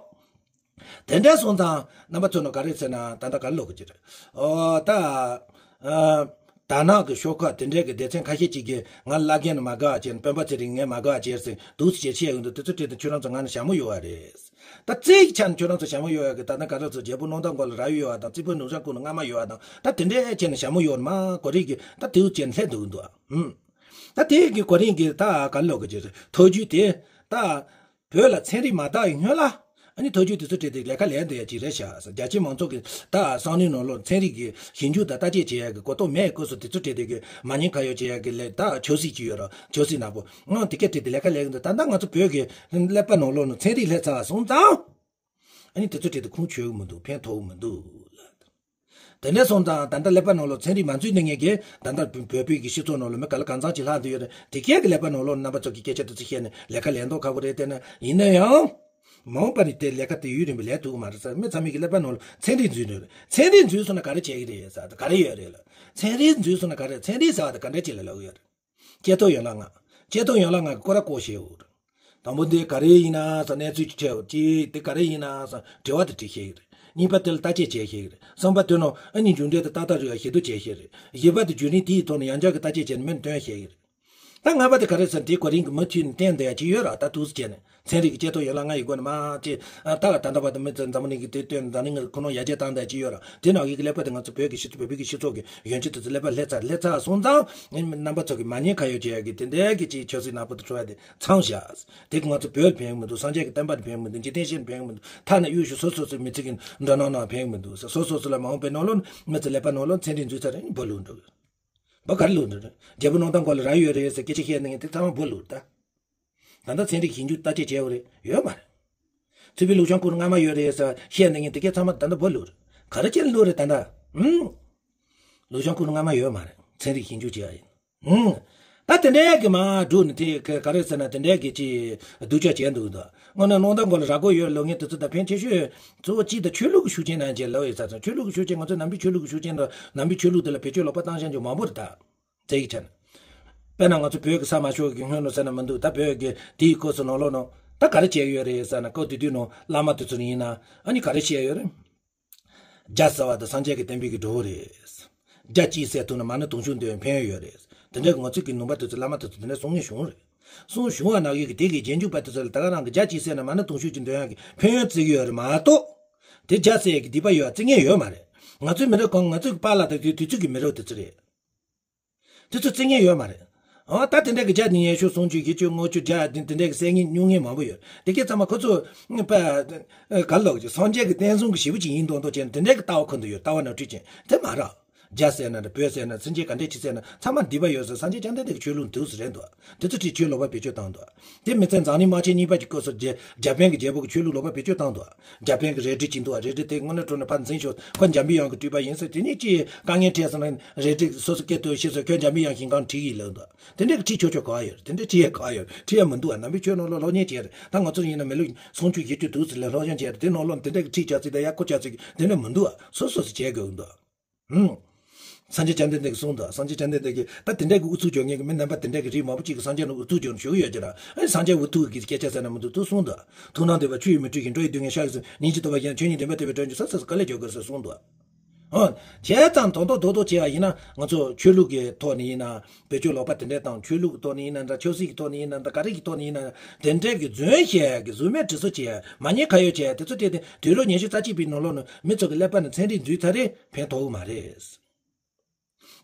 དེ་འདྲ་སོང་ཙང་རྣམ་པ་ཚོ་ནི་ག་རེ་ཟེར་ན། ད་ལྟ་ག་རེ་ལབ་དགོས་ཀྱི་རེད། ཨོ། ད། ཨ། དར་ནག་གི་ཤོག་ཁག་དེ་འདྲའི་གི་སྡེ་ཚན་ཁ་ཤས་ཅིག་གིས་ང་བླ་རྒན་ནི་མ་དགའ་བྱས་ནས། སྤེན་པ་ཚེ་རིང་ངས་མ་དགའ་བྱས་ཟེར་འདུག་སེ་བྱས་བཤད་ཡོང་དུས། དེ་ཚོ་བྲིས་དུས་ཁྱོད་རང་ཚོ་ང་ནི་ཞྭ་མོ་གཡོ་བ་རེད། ད་རྩེ་གི་ཆ་ནས་ཁྱོད་རང་ཚོ་ཞྭ་མོ་གཡོ་ཡག་གི། ད་ནི་ག་རེ་ཚོ་རྒྱལ་པོ་སྣང་དར་མགོ་ལ་རྭ་གཡོ་བ་དང་། རྩེ་ཕུ་ནུབ་བྱང་ཁུག་ནས་རྔ་མ་གཡོ་བ་དང་། ད་དེ་འདྲའི་བྱས་ནས་ཞྭ་མོ་གཡོ་ནས་མར་གོ་རིམ་གྱིས་ད་དེའུ་བྱས་ནས་སླེབས་འདུག་འདུག་ཨ། ཨུམ། ད་དེ་གི་གོ་རིམ་གྱིས་ད་ག་རེ་ལབ་དགོས་ཀྱི་རེད། ཐོ་བརྒྱུད་དེ་ད་བོད་ལ་ཚན་རིག་མ་དར་བའི་སྔོན་ལ། ཨ་ནི་ཐོ་བརྒྱུད་དེ་ཚོ་བྲིས་ཏེ་ལས་ཀ་ལས་འདོད་ཡ་ཅིག་རེད་ཤག་ཟེར། རྒྱ་ཆེའི་མང་ཚོགས་ཀྱི་ད་བསམ་བློའི་ནང་ལོགས་ཚན་རིག་གི་ཞིབ་འཇུག་དང་བརྟག་དཔྱད་བྱེད་ཡ་གི་གོ་རྟོགས་མེད་སྐབས་སུ། དེ་ཚོ་བྲིས་ཏེ་གི་མ་ཉེས་ཁ་གཡོགས་བྱེད་ཡ་གི་ལས། ད་ཆབ་སྲིད་ཅིག་ཡོད་ར། ཆབ་སྲིད་ནག་པོ། ཨང་། དེ་གས་བྲིས་ཏེ་ལས་ཀ་ལས་གི་འདུག་ད་ལྟ་ང་ཚོ་བོད་ཀྱི་ཀླད་པ་ནང་ལོགས་ནས་ཚན་རིག་སླེབས་ཚར་བ་སོང་ཙང་། ཨ་ནི་དེ་ཚོ་བྲིས་ཏེ་ཁུངས་འཁྱོལ་གི་མི་འདུག་ཕན་ཐོགས་གི་མི་འདུག་ལ། དེ་འདྲ་སོང་ཙང་ད་ལྟ་ཀླད་པ་ནང་ལོགས་ཚན་རིག་མ་འཛུལ་ནས་ངས་གི་ད་ལྟ་བོད་པའི་གི་སྤྱི་ཚོགས་ནང་ལོགས་མི་ག་ལ་གང་འཚམ་ཅིག་ལྷག་བསྡད་ཡོད་རེད། དེ་གས་གི་ཀླད་པ་ནང་ལོགས་རྣམ་པ་ཚོ་གི་སྐད་ཆ་དེ་ཚོ་བཤད་ནས་ལས་ཀ་ལས་མདོག་ཁ་པོ་རེད། དེ་ན་ཡིན་ན་ཡང་མ་འོངས་པ་ནས་དེ་ལས་ཀ་དེ་ཡུན་རིང་པོ་ལས་ཐུབ་ཀྱི་མ་རེད་ཟེར། མི་ཚང་མའི་གི་ཀླད་པ་ནང་ལོགས་ཚན་རིག་འཛུལ་འགྲོ་རེད། ཚན་རིག་འཛུལ་སོང་ན་ག་རེ་བྱེད་ཀྱི་རེད་ཟེར། ག་རེ་ཡོད་རེད་ལ། ཚན་རིག་འཛུལ་སོང་ན་ག་རེ། ཚན་རིག་ཟེར་བ་དེ་ག་འདྲ་ཅིག་ལ་ལབ་ཀྱི་ཡོད་རེད། བྱས་ཐོག་ཡན་ལག་ལྔ། བྱས་ཐོག་ཡན་ལག་ལྔ་གི་སྐོར་ར་སྐོར་བཤད་འོ། དང་པོ་འདི་ག་རེ་ཡིན་ན་ཟེར་གནས་ཚུལ་ཅིག་བྱས་འོ། གཅིག་དེ་ག་རེ་ཡིན་ན་ཟེར་དྲི་བ་དེ་དྲིས་ཤེས་ཀྱི་རེད། གཉིས་པ་དེ་ལ་བརྟག་དཔྱད་བྱས་ཤེས་ཀྱི་རེད། གསུམ་པ་དེ་ནང་ཨ་ནི་མཇུག་འབྲས་དེ་ཏག་ཏག་རེད་ཞིབ་ཏུ་བྱས་ཤེས་རེད། བཞི་པ་དེ་བརྒྱུད་རིམ་དེའི་ཐོག་ནས་ཡང་བསྐྱར་གྱི་བརྟག་དཔྱད་བྱས་ནས་མི་ལ་སྟོན་ཤེས་ཀྱི་རེད། ད་ལྔ་པ་དེ་ག་རེ་ཟེར་ན། དེའི་གོ་རིམ་གྱི་མུ་མཐུད་ནས་བསྟན་བསྡད་ཡ་ཅིག་ཡོད་ར། ད་འདུག་སེ་བྱས་ནས། ཚན་རིག་གི་བྱས་ཐོག་ཡན་ལག་ལྔ་ཡི་སྒོ་ནས་མར་ཅིག་ཨ། ད་ལ་ད་ལྟ་བར་དུ་མི་ཚོས་འཛམ་བུ་གླིང་གི་དེ་སྟོན་འཛམ་གླིང་གི་ཁོ་ནོར་ཡར་རྒྱས་བཏང་བསྡད་ཀྱི་ཡོད་ར། དེ་ནང་གི་ཀླད་པ་དེ་ང་ཚོ་བོད་ཀྱི་སྤྱི་ཚོགས། བོད་པའི་གི་སྤྱི་ཚོགས་ཀྱི་ཡོན་ཆབ་དེ་ཚོ་ཀླད་པ་ལྷད་ཚར། ལྷད་ཚར་སོང་ཙང་རྣམ་པ་ཚོ་གི་མ་ཉེས་ཁ་གཡོགས་བྱེད་ཡ་གི་དེ་འདྲའི་གི་ཅིག་ཆབ་སྲིད་ནག་པོ་དེ་འཕྲོ་བ་དེ་ཚང་བཞག་དེ་གི་ང་ཚོ་བོད་ལ་ཕན་གི་མི་འདུག་སངས་རྒྱས་ཀྱི་བསྟན་པ་ལ་ཕན་གི་མི་འདུག་འཇིག་རྟེན་བཞི་ལ་ཕན་གི་མི་འདུག་ཐ་ན་གཡུས་ཤོག་སོ་སོ་སོའི་མི་ཚེ་གི་འགྲོ་སྣང་ནང་ཕན་གི་མི་འདུག་སོ་སོ་སོ་ལ་མ་འོངས་པའི་ནང་ལོགས་མི་ཚེ་ཀླད་པ་ནང་ལོགས་ཚན་རིག་འཛུལ་ཚར་རེད། འབུ་ལུག་འགྲོ་གི། འབུ་ག་རེ་ལུག་འགྲོ་རེད། རྒྱལ་པོ་སྣང་དར་མགོ་ལ་རྭ་གཡོ་རེད་ཟེར་སྐད་ཆ་བཤད་ནས་དེ་ཚང་མ་འབུ་ལུག་ད། ད་ལྟ་ཚན་རིག་ཞིབ་འཇུག་བརྟག་དཔྱད་བྱས་པ་རེད། ཡོད་མ་རེད། རྩེ་ཕུའི་ལུག་བྱང་ཁུག་ནང་རྔ་མ་ཡོད་རེད་ཟེར་བཤད་ནས་དེ་གས་ཚང་མ་ད་ལྟ་འབུ་ལུག་རེད། ག་རེ་བྱས་ནས་ལུག་རེད་ད་ལྟ། ཨུམ། ལུག་བྱང་ཁུག་ནང་རྔ་མ་ཡོད་མ་རེད། ཚན་རིག་ཞིབ་འཇུག་བྱས་ཡ་ཡིན། ཨུམ། ད་དེ་འདྲའི་གི་མར་བསྒྲུགས་ནས་དེ་ག་ག་རེ་ཟེར་ན། དེ་འདྲའི་གི་ཅིག་སྡུག་ཅག་བྱས་འདུག་ད། དངོས་གནས་སྣང་དར་མགོ་ལ་རྭ་གཡོ་ཡོད་ལབ་མཁན་དེ་ཚོ་ད་ཕན་ཆེ་ཤོས་གཙོ་བོ་གཅིག་ད་ཆོས་ལུགས་ཀྱི་ཤུགས་རྐྱེན་ནང་བྱས་ལབ་ཡོད་ས་ཚང་། ཆོས་ལུགས་ཀྱི་ཤུགས་རྐྱེན། ང་ཚོ་ནང་པའི་ཆོས་ལུགས་ཀྱི་ཤུགས་རྐྱེན་དང་། ནང་པའི་ཆོས་ལུགས་དེ་ལ་བེད་སྤྱོད་ལོག་པ་བཏང་བཞག་རྒྱུ་མང་པོ་རེད་ད། རྩ་བའི་ཆ་ནས། དཔེར་ན་ང་ཚོ་བོད་ཀྱི་ས་མ་ཆོག་གི་སྔོན་ལ་ཟེར་ན་མི་འདུག་ད་བོད་ཀྱི་དེའི་སྐབས་སུ་ནང་ལོགས་ནང་ད་ག་རེ་བྱས་ཡོད་རེད་ཟེར་ན། སྐབས་དེ་དུས་ནང་བླ་མ་དེ་ཚོ་ཡིན་ན་ཨ་ནི་ག་རེ་བཤད་ཡོད་རེད། རྒྱ་ཟེར་བ་དེ་སངས་རྒྱས་ཀྱི་བསྟན་པའི་གི་གྲོགས་རེད། རྒྱ་གཅིག་བསད་ཐུབ་ན་མ་ཎི་དུང་ཕྱུར་འདོན་ཕན་ཡོན་ཡོད་རེད། དེ་འདྲའི་ང་ཚོ་གི་ནང་པ་དེ་ཚོ་བླ་མ་དེ་ཚོ་དེ་འདྲ་གསུང་མཁན་བྱུང་རེད། གསུང་བྱུང་བ་ནང་བཞིན་གི་དེ་གི་རྗེས་འཇུག་པ་དེ་ཚོ་ལ་ད་ག་རང་གི་རྒྱ་གཅིག་བསད་ན་མ་ཎི་དུང་ཕྱུར་གཅིག་འདོན་ཡག་གི་ཕན་ཡོན་བརྩི་གི་ཡོད་རེད་མ་གཏོགས། དེ་རྒྱ་བསད་ཡག་གི་སྡིག་པ་ཡོད་བརྩི་མཁན་ཡོད་མ་རེད། ང་ཚོའི་མི་རབས་གང་། ང་ཚོའི་པཱ་ལགས་དང་དེ་དུས་ཚོད་ཀྱི་མི་རབས་དེ་ཚོ་རེད། དེ་ཚོ་བརྩི་མཁན་ཡོད་མ་རེད། ཨ། ད་དེ་འདྲ་གི་རྒྱ་ནི་ཉི་ཤུ་སུམ་ཅུ་བཞི་བཅུ་ལྔ་བཅུ་བརྒྱ་དེ་དེ་འདྲ་གི་བསད་མཁན་ཉུང་མཁན་མང་པོ་ཡོད། དེ་གས་ཚང་མ་ཁོ་ཚོ་པ་ག་ལོག་ཅིག་སངས་རྒྱས་ཀྱི་བསྟན་སྲུང་གི་ཞེ་པོ་ཅིག་ཡིན་མདོག་མདོག་བྱས་ནས་དེ་འདྲ་གི་ལྟ་བ་ཁོ་ཚོ་ཡོད། ལྟ་བ་ནོར་འཁྲུལ་ཅན་དེ་མ་རེད། རྒྱ་བསད་ན་རེད། བོད་བསད་ན། སེམས་ཅན་ག་འདྲས་ཅིག་བསད་ན་ཚང་མ་སྡིག་པ་ཡོད་ཟེར། སངས་རྒྱས་བཅོམ་ལྡན་འདས་ཀྱི་ཆོས་ལུགས་འདུག་ཟེར་རེད་འདུག་དེ་ཚོ་ཁྲིད་ཆོས་ལོག་པ་བེད་སྤྱོད་བཏང་འདུག་དེ་མི་ཚད་འཛམ་གླིང་དམག་ཆེན་གཉིས་པ་གི་སྐབས་སུ་རྒྱ་རྒྱ་བན་གྱི་རྒྱལ་པོ་གི་ཆོས་ལུགས་ལོག་པ་བེད་སྤྱོད་བཏང་འདུག་རྒྱ་བན་གྱི་རལ་གྲི་གྱིས་འདུག་རལ་གྲི་དེ་དངོས་གནས་དྲང་གནས་ཕར་འཛིན་ཤོག་ཁོ་འཇམ་པའི་དབྱངས་ཀྱི་སྤྲུལ་པ་ཡིན་ཟེར། དེ་ནས་ཅིག་དཀའ་ངལ་འཕྲད་སོང་ན་རལ་གྲི་སོ་སོ་སྐད་དུ་ཤེས་སོང་། ཁྱོད་འཇམ་པའི་དབྱངས་ཤིང་གང་ཁྲིད་ཡིན་ལབ་འདུག་དེ་འདྲའི་གི་ཁྲིད་ཆོག་ཆོག་ག་ཡོད། དེ་འདྲའི་ཁྲིད་ཡ་ག་ཡོད། ཁྲིད་ཡ་མི་འདུག་ཨ། ནང་པའི་ཆོས་ནང་ལོགས་སློབ་གཉེར་བྱས་རེད། ད་ང་ཚོ་ཡིན་ན་མི་ལོ་སུམ་ཅུ་བཞི་བཅུ་འདུག་ཟེར་ལ་སློབ་སྦྱོང་བྱས་རེད། དེ་ནང་ལོགས་དེ་འདྲའི་གི་ཁྲིད་བྱ་ཚིག་དང་ཡར་བསྐུར་བྱ་ཚིག་དེ་འདྲ་མི་འདུག་ཨ། སོ་སོ་སོ་བྱས་དགོས་འདུག་ཨ། ཧུམ། སངས་རྒྱས་བཅོམ་ལྡན་འདས་ཀྱིས་གསུངས་འདུག་སངས་རྒྱས་བཅོམ་ལྡན་འདས་ཀྱིས་ད་དེ་འདྲ་གི་ཨུ་ཚུགས་རྒྱག་མཁན་གྱི་མི་རྣམ་པ་དེ་འདྲ་གི་རིགས་མང་པོ་ཅིག་གིས་སངས་རྒྱས་ལ་ཨུ་ཚུགས་རྒྱག་ནས་བཞུགས་ཡོད་ཀྱི་ར། ཨ་ནི་སངས་རྒྱས་ཨུ་ཐུག་གི་སྐད་ཆ་ཟེར་ན་མི་འདུག་དེ་གསུངས་འདུག་ཐུགས་སྣང་འདུས་པ་ཆོས་ཡིན་མི་འཁྲུལ་ཞིང་འགྲོ་ཡི་སྡུག་བསྔལ་བཤགས་ཟིན། སྙིང་རྗེ་སྟོབས་པ་ཡིན་ན་ཆོས་ཉིད་བདེན་པ་ཐོབ་པའི་རྒྱུར་ཟེར། སོ་སོ་ག་ལེར་འཇོག་དགོས་ཟེར་གསུངས་འདུག་ཨ། བྱས་ཙང་དོན་དག་རྡོག་རྡོག་བྱས་པ་ཡིན་ན་ང་ཚོ་ཆོས་ལུགས་ཀྱི་ཐོག་ནས་ཡིན་ན། བེད་སྤྱོད་ལོག་པ་དེ་འདྲ་དང་། ཆོས་ལུགས་ཀྱི་ཐོག་ནས་ཡིན་ན་འདྲ། ཆབ་སྲིད་ཀྱི་ཐོག་ནས་ཡིན་ན་འདྲ། དེ་འདྲ་གི་རྫུན་བཤད་གི་གཟུར་གནས་དྲི་སོ་བྱས། མ་ཉེས་ཁ་གཡོགས་བྱས། དེ་ཚོ་བྱས་ཏེ་དུས་རབས་ཉི་ཤུ་རྩ་གཅིག་པའི་ནང་ལོགས་ནས་མི་ཚོ་གི་ཀླད་པ་ནས་ཚན་རིག་འཛུལ་ཚར་རེད། ཕན་ཐོགས་གི་མ་རེད།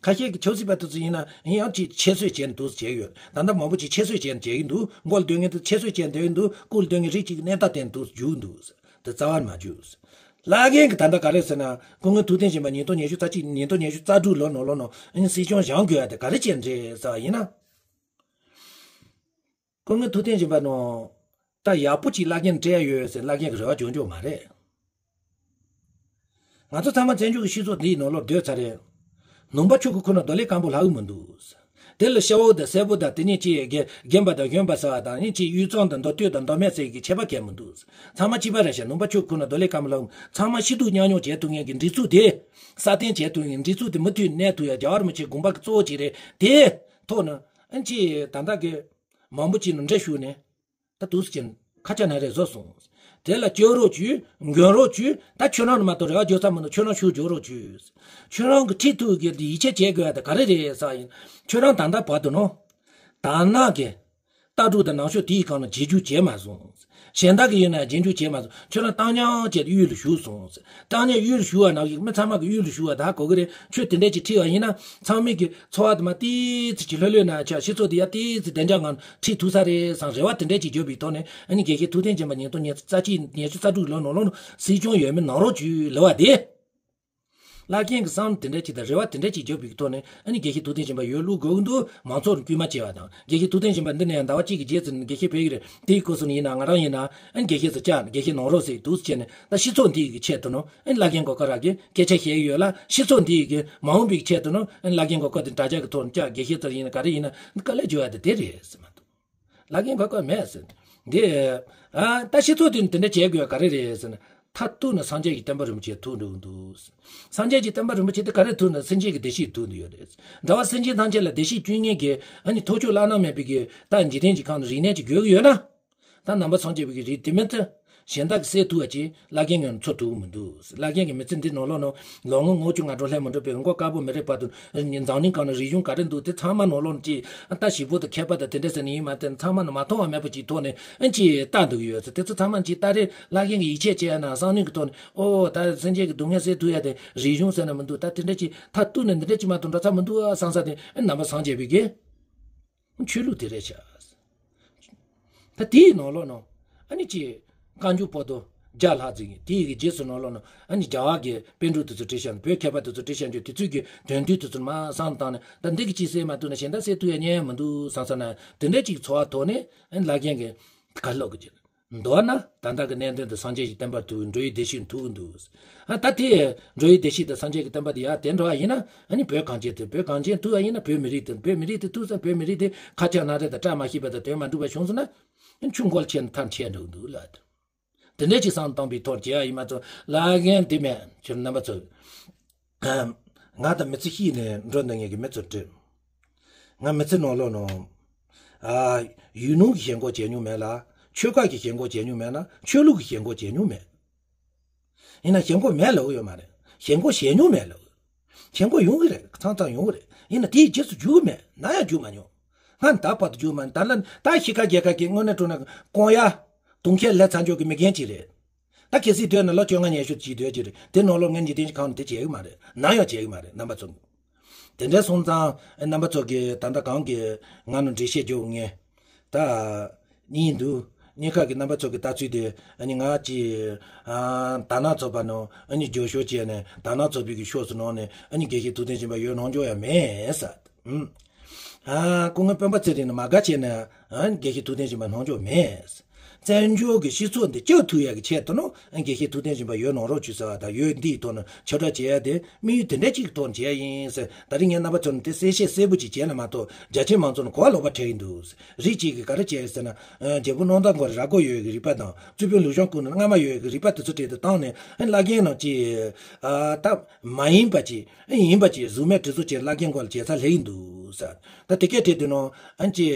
ཁ་ཤས་ཀྱི་ཆབ་སྲིད་པ་དེ་ཚོ་ཡིན་ན་ཡིན་ཡང་ཅིག་ཁྱད་གསོད་བྱས་ནས་འདུག་སེ་བྱས་ཡོད། ད་ལྟ་མང་པོ་ཅིག་ཁྱད་གསོད་བྱས་ནས་བྱས་ཀྱི་འདུག་མགོ་ལ་སྡོད་མཁན་དེ་ཁྱད་གསོད་བྱས་ནས་བསྡད་ཀྱི་འདུག་སྐུ་ལ་སྡོད་མཁན་རིགས་གཅིག་གི་གནས་སྟངས་དེ་འདུག་སེ་བརྗོད་འདུག་དེ་རྩ་བ་ནས་མ་བརྗོད། བླ་རྒན་གྱིས་ད་ལྟ་ག་རེ་ཟེར་ན། སྐུ་ངོ་ཐུབ་བསྟན་སྦྱིན་པ་ཉིས་སྟོང་ཉི་ཤུ་རྩ་གཅིག་ཉིས་སྟོང་ཉི་ཤུ་རྩ་དྲུག་ལོ་ནང་ལོགས་ནང་ཨ་ནི་སྲིད་སྐྱོང་བཞེངས་དགོས་ཡ་དེ་ག་རེ་བྱས་ནས་རེད་ཟེར་བ་ཡིན་ན། སྐུ་ངོ་ཐུབ་བསྟན་སྦྱིན་པ་ནང་ད་ཡག་པོ་ཅིག་བླ་རྒན་སྤྲད་ཡ་ཡོད་ཟེར་བླ་རྒན་གྱི་རེ་བ་འཇོག་འཇོག་མ་རེད། ང་ཚོ་ཚང་མ་བཙན་བྱོལ་གྱི་སྤྱི་ཚོགས་འདིའི་ནང་ལོགས་སྡོད་ཚར་རེད། ནུམ་པ་ཆུ་གི་ཁུག་ནང་རྡོ་ལེབ་སྐམ་པོ་ལྷག་གི་མི་འདུག་དེ་ལ་སྐྱ་བོ་དང་སེར་པོ་དང་དེ་ནས་ཅིག་རྒན་རྒན་པ་དང་གཞོན་པ་ཟེར་བ་དང་། ཨ་ནི་ཅིག་དབུས་གཙང་དང་མདོ་སྟོད་དང་མདོ་སྨད་ཟེར་གྱི་ཁྱད་པར་གང་ཡང་མི་འདུག་ཚང་མ་གཅིག་པ་རེད་ཤག་ནུམ་པ་ཆུ་གི་ཁུག་ནང་རྡོ་ལེབ་སྐམ་པོ་ལྷག་གི། ཚང་མ་སྐྱིད་སྡུག་མཉམ་མྱོང་བྱེད་ཐུབ་མཁན་གྱི་སྒྲིག་འཛུགས་དེ། སྲ་བརྟན་བྱེད་ཐུབ་མཁན་སྒྲིག་འཛུགས་དེ་མུ་མཐུད་གནས་ཐུབ་ཡ། རྒྱལ་བ་རིན་པོ་ཆེའི་དགོངས་པ་གི་གཙོ་བོ་ཅིག་རེད། དེ་ཐོག་ནས་ཨ་ནི་ཅིག་ད་ལྟ་གི་མང་པོ་ཅིག་ནང་འདྲེ་ཞུགས་ནས། ད་འདུག་སེ་བྱས་ནས་ཁ་ཆག་ན་རེ་བཟོས་སོང་། དེ་ལ་སྐྱོན་རོགས་བྱོས། འགོན་རོགས་བྱོས། ད་ཁྱོད་རང་ནི་མ་གཏོགས་རེ་བ་བཅོལ་ས་མི་འདུག་ཁྱོད་རང་ཤུགས་རྒྱོབ་རོགས་བྱོས། ཁྱོད་རང་གི་ཁྲིད་ཐུབ་གི་ཡིད་ཆེས་བྱེད་དགོས་ཡ་དེ་ག་རེ་རེད་ཟེར་ཡིན། ཁྱོད་རང་ད་ལྟ་བར་དུ་ནོ། དར་ནག་གི་ལྟ་གྲུབ་དང་ནང་ཆོས་དེའི་སྒང་ལ་རྗེས་འཇུག་བྱས་མ་སོང་། གཞན་དག་གི་ཡིན་ན་རྗེས་འཇུག་བྱས་མ་སོང་། ཁྱོད་རང་བཏང་སྙོམས་བྱས་ཏེ་གཡུལ་ལ་ཞུགས་སོང་། བཏང་སྙོམས་གཡུལ་ལ་ཞུགས་པ་ནང་བཞིན་མི་ཚང་མ་གི་གཡུལ་ལ་ཞུགས་པ་ད་གོ་གི་རེད། ཁྱོད་དེ་འདྲས་ཅིག་ཁྲིད་པ་ཡིན་ན་ཚང་མས་ཀྱི་འཚོ་བ་དེ་མ་ཏིས་ཙི་ཅིག་ལྷོད་ལྷོད་ན་ཆ། སྤྱི་ཚོགས་དེ་ཡ་ཏིས་ཙི་བདེ་འཇགས་ངང་ཁྲིད་ཐུབ་ས་རེད་བསམ་རེ་བ་དེ་འདྲས་ཅིག་བརྗོད་པའི་ཐོག་ནས། ཨ་ནི་དགེ་བཤེས་ཐུབ་བསྟན་སྦྱིན་པ་ཉིས་སྟོང་ཉི་ཤུ་རྩ་གཅིག་ཉི་ཤུ་རྩ་དྲུག་ལོ་ནང་ལོགས་ནང་སྲིད་སྐྱོང་ཡོད་མེད་གནང་རོགས་བྱོས་ལབ་པ་དེ། བླ་རྒན་གྱི་བསམ་དེ་འདྲ་ཅིག་དང་རེ་བ་དེ་འདྲ་ཅིག་བརྗོད་པའི་ཐོག་ནས། ཨ་ནི་དགེ་བཤེས་ཐུབ་བསྟན་སྦྱིན་པ་ཡོད་ལུགས་དགོས་ཀྱི་འདུག་མང་ཚོགས་ལ་སྐུལ་མ་བྱས་པ་དང་། དགེ་བཤེས་ཐུབ་བསྟན་སྦྱིན་པ་འདི་ནས་ཟླ་བ་གཅིག་གི་རྗེས་སུ་དགེ་བཤེས་ཕེབས་ཀྱི་རེད། དེའི་སྐབས་སུ་ཡིན་ན་ང་རང་ཡིན་ན་ཨ་ནི་དགེ་བཤེས་སུ་བཅར། དགེ་བཤེས་གནང་རོགས་ཟེར་འདུག་ཟེར་ནས། ད་སྤྱི་ཚོགས་འདི་ཡི་ཆེད་དུ་ནོ། ཨ་ནི་བླ་རྒན་གོ་སྐབས་རག་གི་སྐད་ཆ་བཤད་ཀྱི་ཡོད་ལ། སྤྱི་ཚོགས་འདི་ཡི་མ་འོངས་པའི་ཆེད་དུ་ནོ། ཨ་ནི་བླ་རྒན་གོ་སྐབས་དེ་དྲ་རྒྱ་གི་ཐོག་ནས་བཅར། དགེ་བཤེས་ཚོ་ཡིན་ན་ག་རེ་ཡིན་ན་དཀའ་ལས་བརྗོད་ཡ་དེ་དེ་རེད་ཟེར་མ་གཏོགས། བླ་རྒན་གོ་སྐབས་མེད་ཟེར། འདི། ཨ། ད་སྤྱི་ཚོགས་དེ་ནི་དེ་འདྲ་བྱེད་དགོས་ག་རེ་རེད་ཟེར་ན། མཐར་གཏུགས་ན་སངས་རྒྱས་ཀྱི་བསྟན་པ་རིན་པོ་ཆེ་ཐུག་འགྲོ་གི་འདུག་སངས་རྒྱས་ཀྱི་བསྟན་པ་རིན་པོ་ཆེ་དེ་ག་རེ་ཐུག་ན་སེམས་ཅན་གྱི་བདེ་སྐྱིད་ཐུག་འདུག་ཡོད་རེད། འགྲོ་བ་སེམས་ཅན་ཐམས་ཅད་ལ་བདེ་སྐྱིད་བསྐྲུན་མཁན་གྱི་ཨ་ནི་ཐོག་ཆོས་བླ་ན་མེད་པའི་གི་ད་འཇིག་རྟེན་གྱི་ཁམས་ན་རིག་གནས་ཅིག་དགོས་ཀྱི་ཡོད་ན། ད་ནང་པ་སངས་རྒྱས་པའི་གི་རིགས་དེ་མིན་ཚེ། གཞན་དག་གི་སེལ་ཐུབ་པ་ཅིག་བླ་རྒན་ངོས་ནས་འཚོལ་ཐུབ་ཀྱི་མི་འདུག་བླ་རྒན་གྱི་མི་ཚེ་འདི་ནང་ལོགས་ནང་ལོ་ངོ་ལྔ་བཅུ་ང་གྲངས་ལྷག་མི་འགྲོ་པའི་མགོ་དཀར་པོ་མི་རིགས་བར་དུ་འཛམ་གླིང་སྒང་ནས་རིག་གཞུང་ག་རེ་འདུག་དེ་ཚང་མ་ནང་ལོགས་ནས་ཅིག་ལྟ་ཞིབ་པོ་དང་མཁས་པ་དང་དེ་འདྲ་ཟེར་ནས་ཡིན་མ་དེ་ཚང་མ་ནས་མ་མཐོང་བ་མེད་པ་ཅིག་ཐོག་ནས་ཨ་ཅིག་ལྟ་འདུག་ཡོད་ཚེ། དེ་ཚོ་ཚང་མ་ཅིག་ལྟ་རེ་བླ་རྒན་གྱི་ཡིད་ཆེས་བྱས་ན་བསམ་བློའི་གི་ཐོག་ནས། ཨོ་ད་སེམས་ཅན་གྱི་སྡུག་བསྔལ་སེལ་ཐུབ་ཡ་དེ་རིག་གཞུང་ཟེར་ན་མི་འདུག་ད་དེ་འདྲ་ཅིག་མཐར་གཏུགས་ནས་འདི་འདྲ་ཅིག་མ་གཏོགས་འགྲོ་ས་མི་འདུག་ཨ་བསམ་ས་དེ་ཨ་ནང་པ་སངས་རྒྱས་པའི་གི་ཆོས་ལུགས་དེ་རེད་ཤག་ད་དེའི་ནང་ལོགས་ནང་ཨ་ནི་ཅིག་བཀའ་འགྱུར་པོ་ཏོ་བརྒྱ་ལྷག་ཙམ་ཡིན། དེའི་གི་རྗེས་སུ་ནང་ལོགས་ནང་ཨ་ནི་རྒྱ་གར་གྱི་པཎ་གྲུབ་དེ་ཚོ་བྲིས་ཤག་བོད་མཁས་པ་དེ་ཚོ་བྲིས་ཤག་རྒྱུ་དེ་ཚོའི་གི་དོན་བསྡུས་དེ་ཚོ་མར་བསམ་བཏང་ནས། ད་འདི་གི་ཅིག་སེལ་མ་ཐུབ་ན་གཞན་དག་སེལ་ཐུབ་ཡ་ཉན་མི་འདུག་བསམ་ས་ན། དེ་འདྲ་ཅིག་ཚོར་བ་ཐོག་ནས་ཨ་ནི་བླ་རྒན་གྱི་ག་ལོག་གི་ཅིག་མདོར་ན་ད་ལྟ་གི་གནད་དོན་དེ་སངས་རྒྱས་ཀྱི་བསྟན་པ་ཐུག་འགྲོ་བའི་བདེ་སྐྱིད་ཐུག་འདུག་ཨ་ད་དེ་འགྲོ་བའི་བདེ་སྐྱིད་དང་སངས་རྒྱས་ཀྱི་བསྟན་པ་དེ་ཡར་དེ་འགྲོ་བ་ཡིན་ན། ཨ་ནི་བོད་གངས་ཅན་དེ། བོད་གངས་ཅན་ཐུག་པ་ཡིན་ན་བོད་མི་རིགས་དེ། བོད་མི་རིགས་དེ་ཐུག་ཙང་བོད་མི་རིགས་དེ་ཁ་ཆག་སྣ་རལ་དང་བཀྲ་མ་ཤིས་པ་དང་དོན་མ་འགྲུབ་པ་བྱུང་སོང་ན། ཨ་ཆུ་འགོལ་ཆེ་ན་ཐང་ཆད་འགྲོ་གི་འདུག་ལ། དེ་འདྲ་ཅིག་བསམ་བཏང་པའི་ཐོག་བྱས་པ་ཡིན་མ་གཏོགས་བླ་རྒན་དེ་མེད། ཁྱོད་རྣམ་པ་ཚོ། ང་དང་མི་ཚེ་གཅིག་ནས་འགྲོ་འདོད་མཁན་གྱི་མི་ཚོར་དྲིས། ང་མི་ཚེ་ནང་ལོགས་ནང་། ཨ། ཡུལ་ལུང་གི་ཞེན་ཁོག་བྱས་མྱོང་མེད་ལ། ཆོལ་ཁ་གི་ཞེན་ཁོག་བྱས་མྱོང་མེད་ན། ཆོས་ལུགས་ཀྱི་ཞེན་ཁོག་བྱས་མྱོང་མེད། ཡིན་ན་ཞེན་ཁོག་མེད་ལབ་ཀྱི་ཡོད་མ་རེད། ཞེན་ཁོག་བྱས་མྱོང་མེད་ལབ་ཀྱི། ཞེན་ཁོག་ཡོང་གི་རེད། མཚམས་མཚམས་ཡོང་གི་རེད། ཡིན་ན་དེའི་རྗེས་སུ་འཇུག་གི་མེད། ནམ་ཡང་འཇུག་མ་མྱོང་། ང་ད་བར་དུ་འཇུག་མ་མྱོང་། ད་ལ་ད་གཞིས་ཀ་རྒྱལ་ཁབ་ཀྱི་དངོས་གནས་དྲང་གནས་ཀྱི་དཀོན་ཡ། དུང་ཁྱེར་ལས་ཚ་འཇོག་གི་མི་རྒན་ཅིག་རེད། ད་གལ་སྲིད་སྡོད་ན་ལོ་བཅོ་ལྔ་ཉི་ཤུ་ཅིག་སྡོད་ཀྱི་རེད། དེ་ནང་ལོགས་ངས་འཇིག་རྟེན་གྱི་ཁམས་དེ་བྱེད་ཀྱི་མ་རེད། ནམ་ཡང་བྱེད་ཀྱི་མ་རེད། རྣམ་པ་ཚོ། དེ་འདྲ་སོང་ཙང་རྣམ་པ་ཚོ་གིས་ད་ལྟ་གང་གི་ང་ལ་འགྲེལ་བཤད་རྒྱོབ་ངེས། ད་གཉིས་འདུག་གཉིས་ཀ་གི་རྣམ་པ་ཚོ་གི་ལྟ་ཚུལ་དེ་ཨ་ནི་ང་ཅི། ཨ། དར་ནག་ཚོགས་པ་ནང་ཨ་ནི་རྒྱབ་སྐྱོར་བྱས་ནས་དར་ནག་ཚོགས་པའི་གི་ཕྱོགས་སུ་ནང་ནས་ཨ་ནི་དགེ་བཤེས་ཐུབ་བསྟན་སྦྱིན་པ་ཡོད་གནང་རྒྱུ་ཡང་མེད་ས། ཨ། སྐུ་ངོ་སྤེན་པ་ཚེ་རིང་ནི་མ་དགའ་བྱས་ན། ཨ། དགེ་བཤེས་ཐུབ་བསྟན་སྦྱིན་པ་གནང་རྒྱུ་མེད། བཙན་བྱོལ་གྱི་སྤྱི་ཚོགས་འདི་སྐྱོབ་ཐུབ་ཡག་གི་ཆེད་དུ་ནི་དགེ་བཤེས་ཐུབ་བསྟན་སྦྱིན་པ་ཡོད་གནང་རོགས་བྱོས་ཟེར་བ་དང་། ཡོད་འདིའི་ཐོག་ནས་ཁྱབ་བསྒྲགས་བྱེད་ཡ་དེ་དམིགས་ཡུལ་དེ་འདྲ་གཅིག་གི་ཐོག་ནས་བྱས་ཡིན་ཟེར། ད་རིང་ངས་རྣམ་པ་ཚོར་ནི་དེ་གསལ་བཤད་གསལ་པོ་ཅིག་བྱས་ན་མ་གཏོགས་རྒྱ་ཆེའི་མང་ཚོགས་ནི་གོ་བ་ལོག་པ་འཕྲད་ཀྱི་འདུག་རིགས་གཅིག་གིས་ག་རེ་བྱས་ཟེར་ན། རྒྱལ་པོ་སྣང་དར་མགོན་ར་མགོ་ཡོད་ཀྱི་རིག་པ་དང་། རྩོད་དཔོན་ལུག་ཤང་སྐུ་ནི་སྔ་མ་ཡོད་ཀྱི་རིག་པ་དེ་ཚོ་བྲིས་ཏེ་བཏང་ནས། ཨ། བླ་རྒན་ནང་ཅི། ཨ། ད་མ་ཡིན་པ་ཅིག་ཨ། ཡིན་པ་ཅིག་གཟུགས་མེད་དྲི་བཟོ་བྱས་བླ་རྒན་མགོ་ལ་བྱས་ཚར་ལེ་ཡིན་འདུག་ཟེར། ད་དེ་སྐད་བྲིས་དུས་ནང་ཨ་ཅི།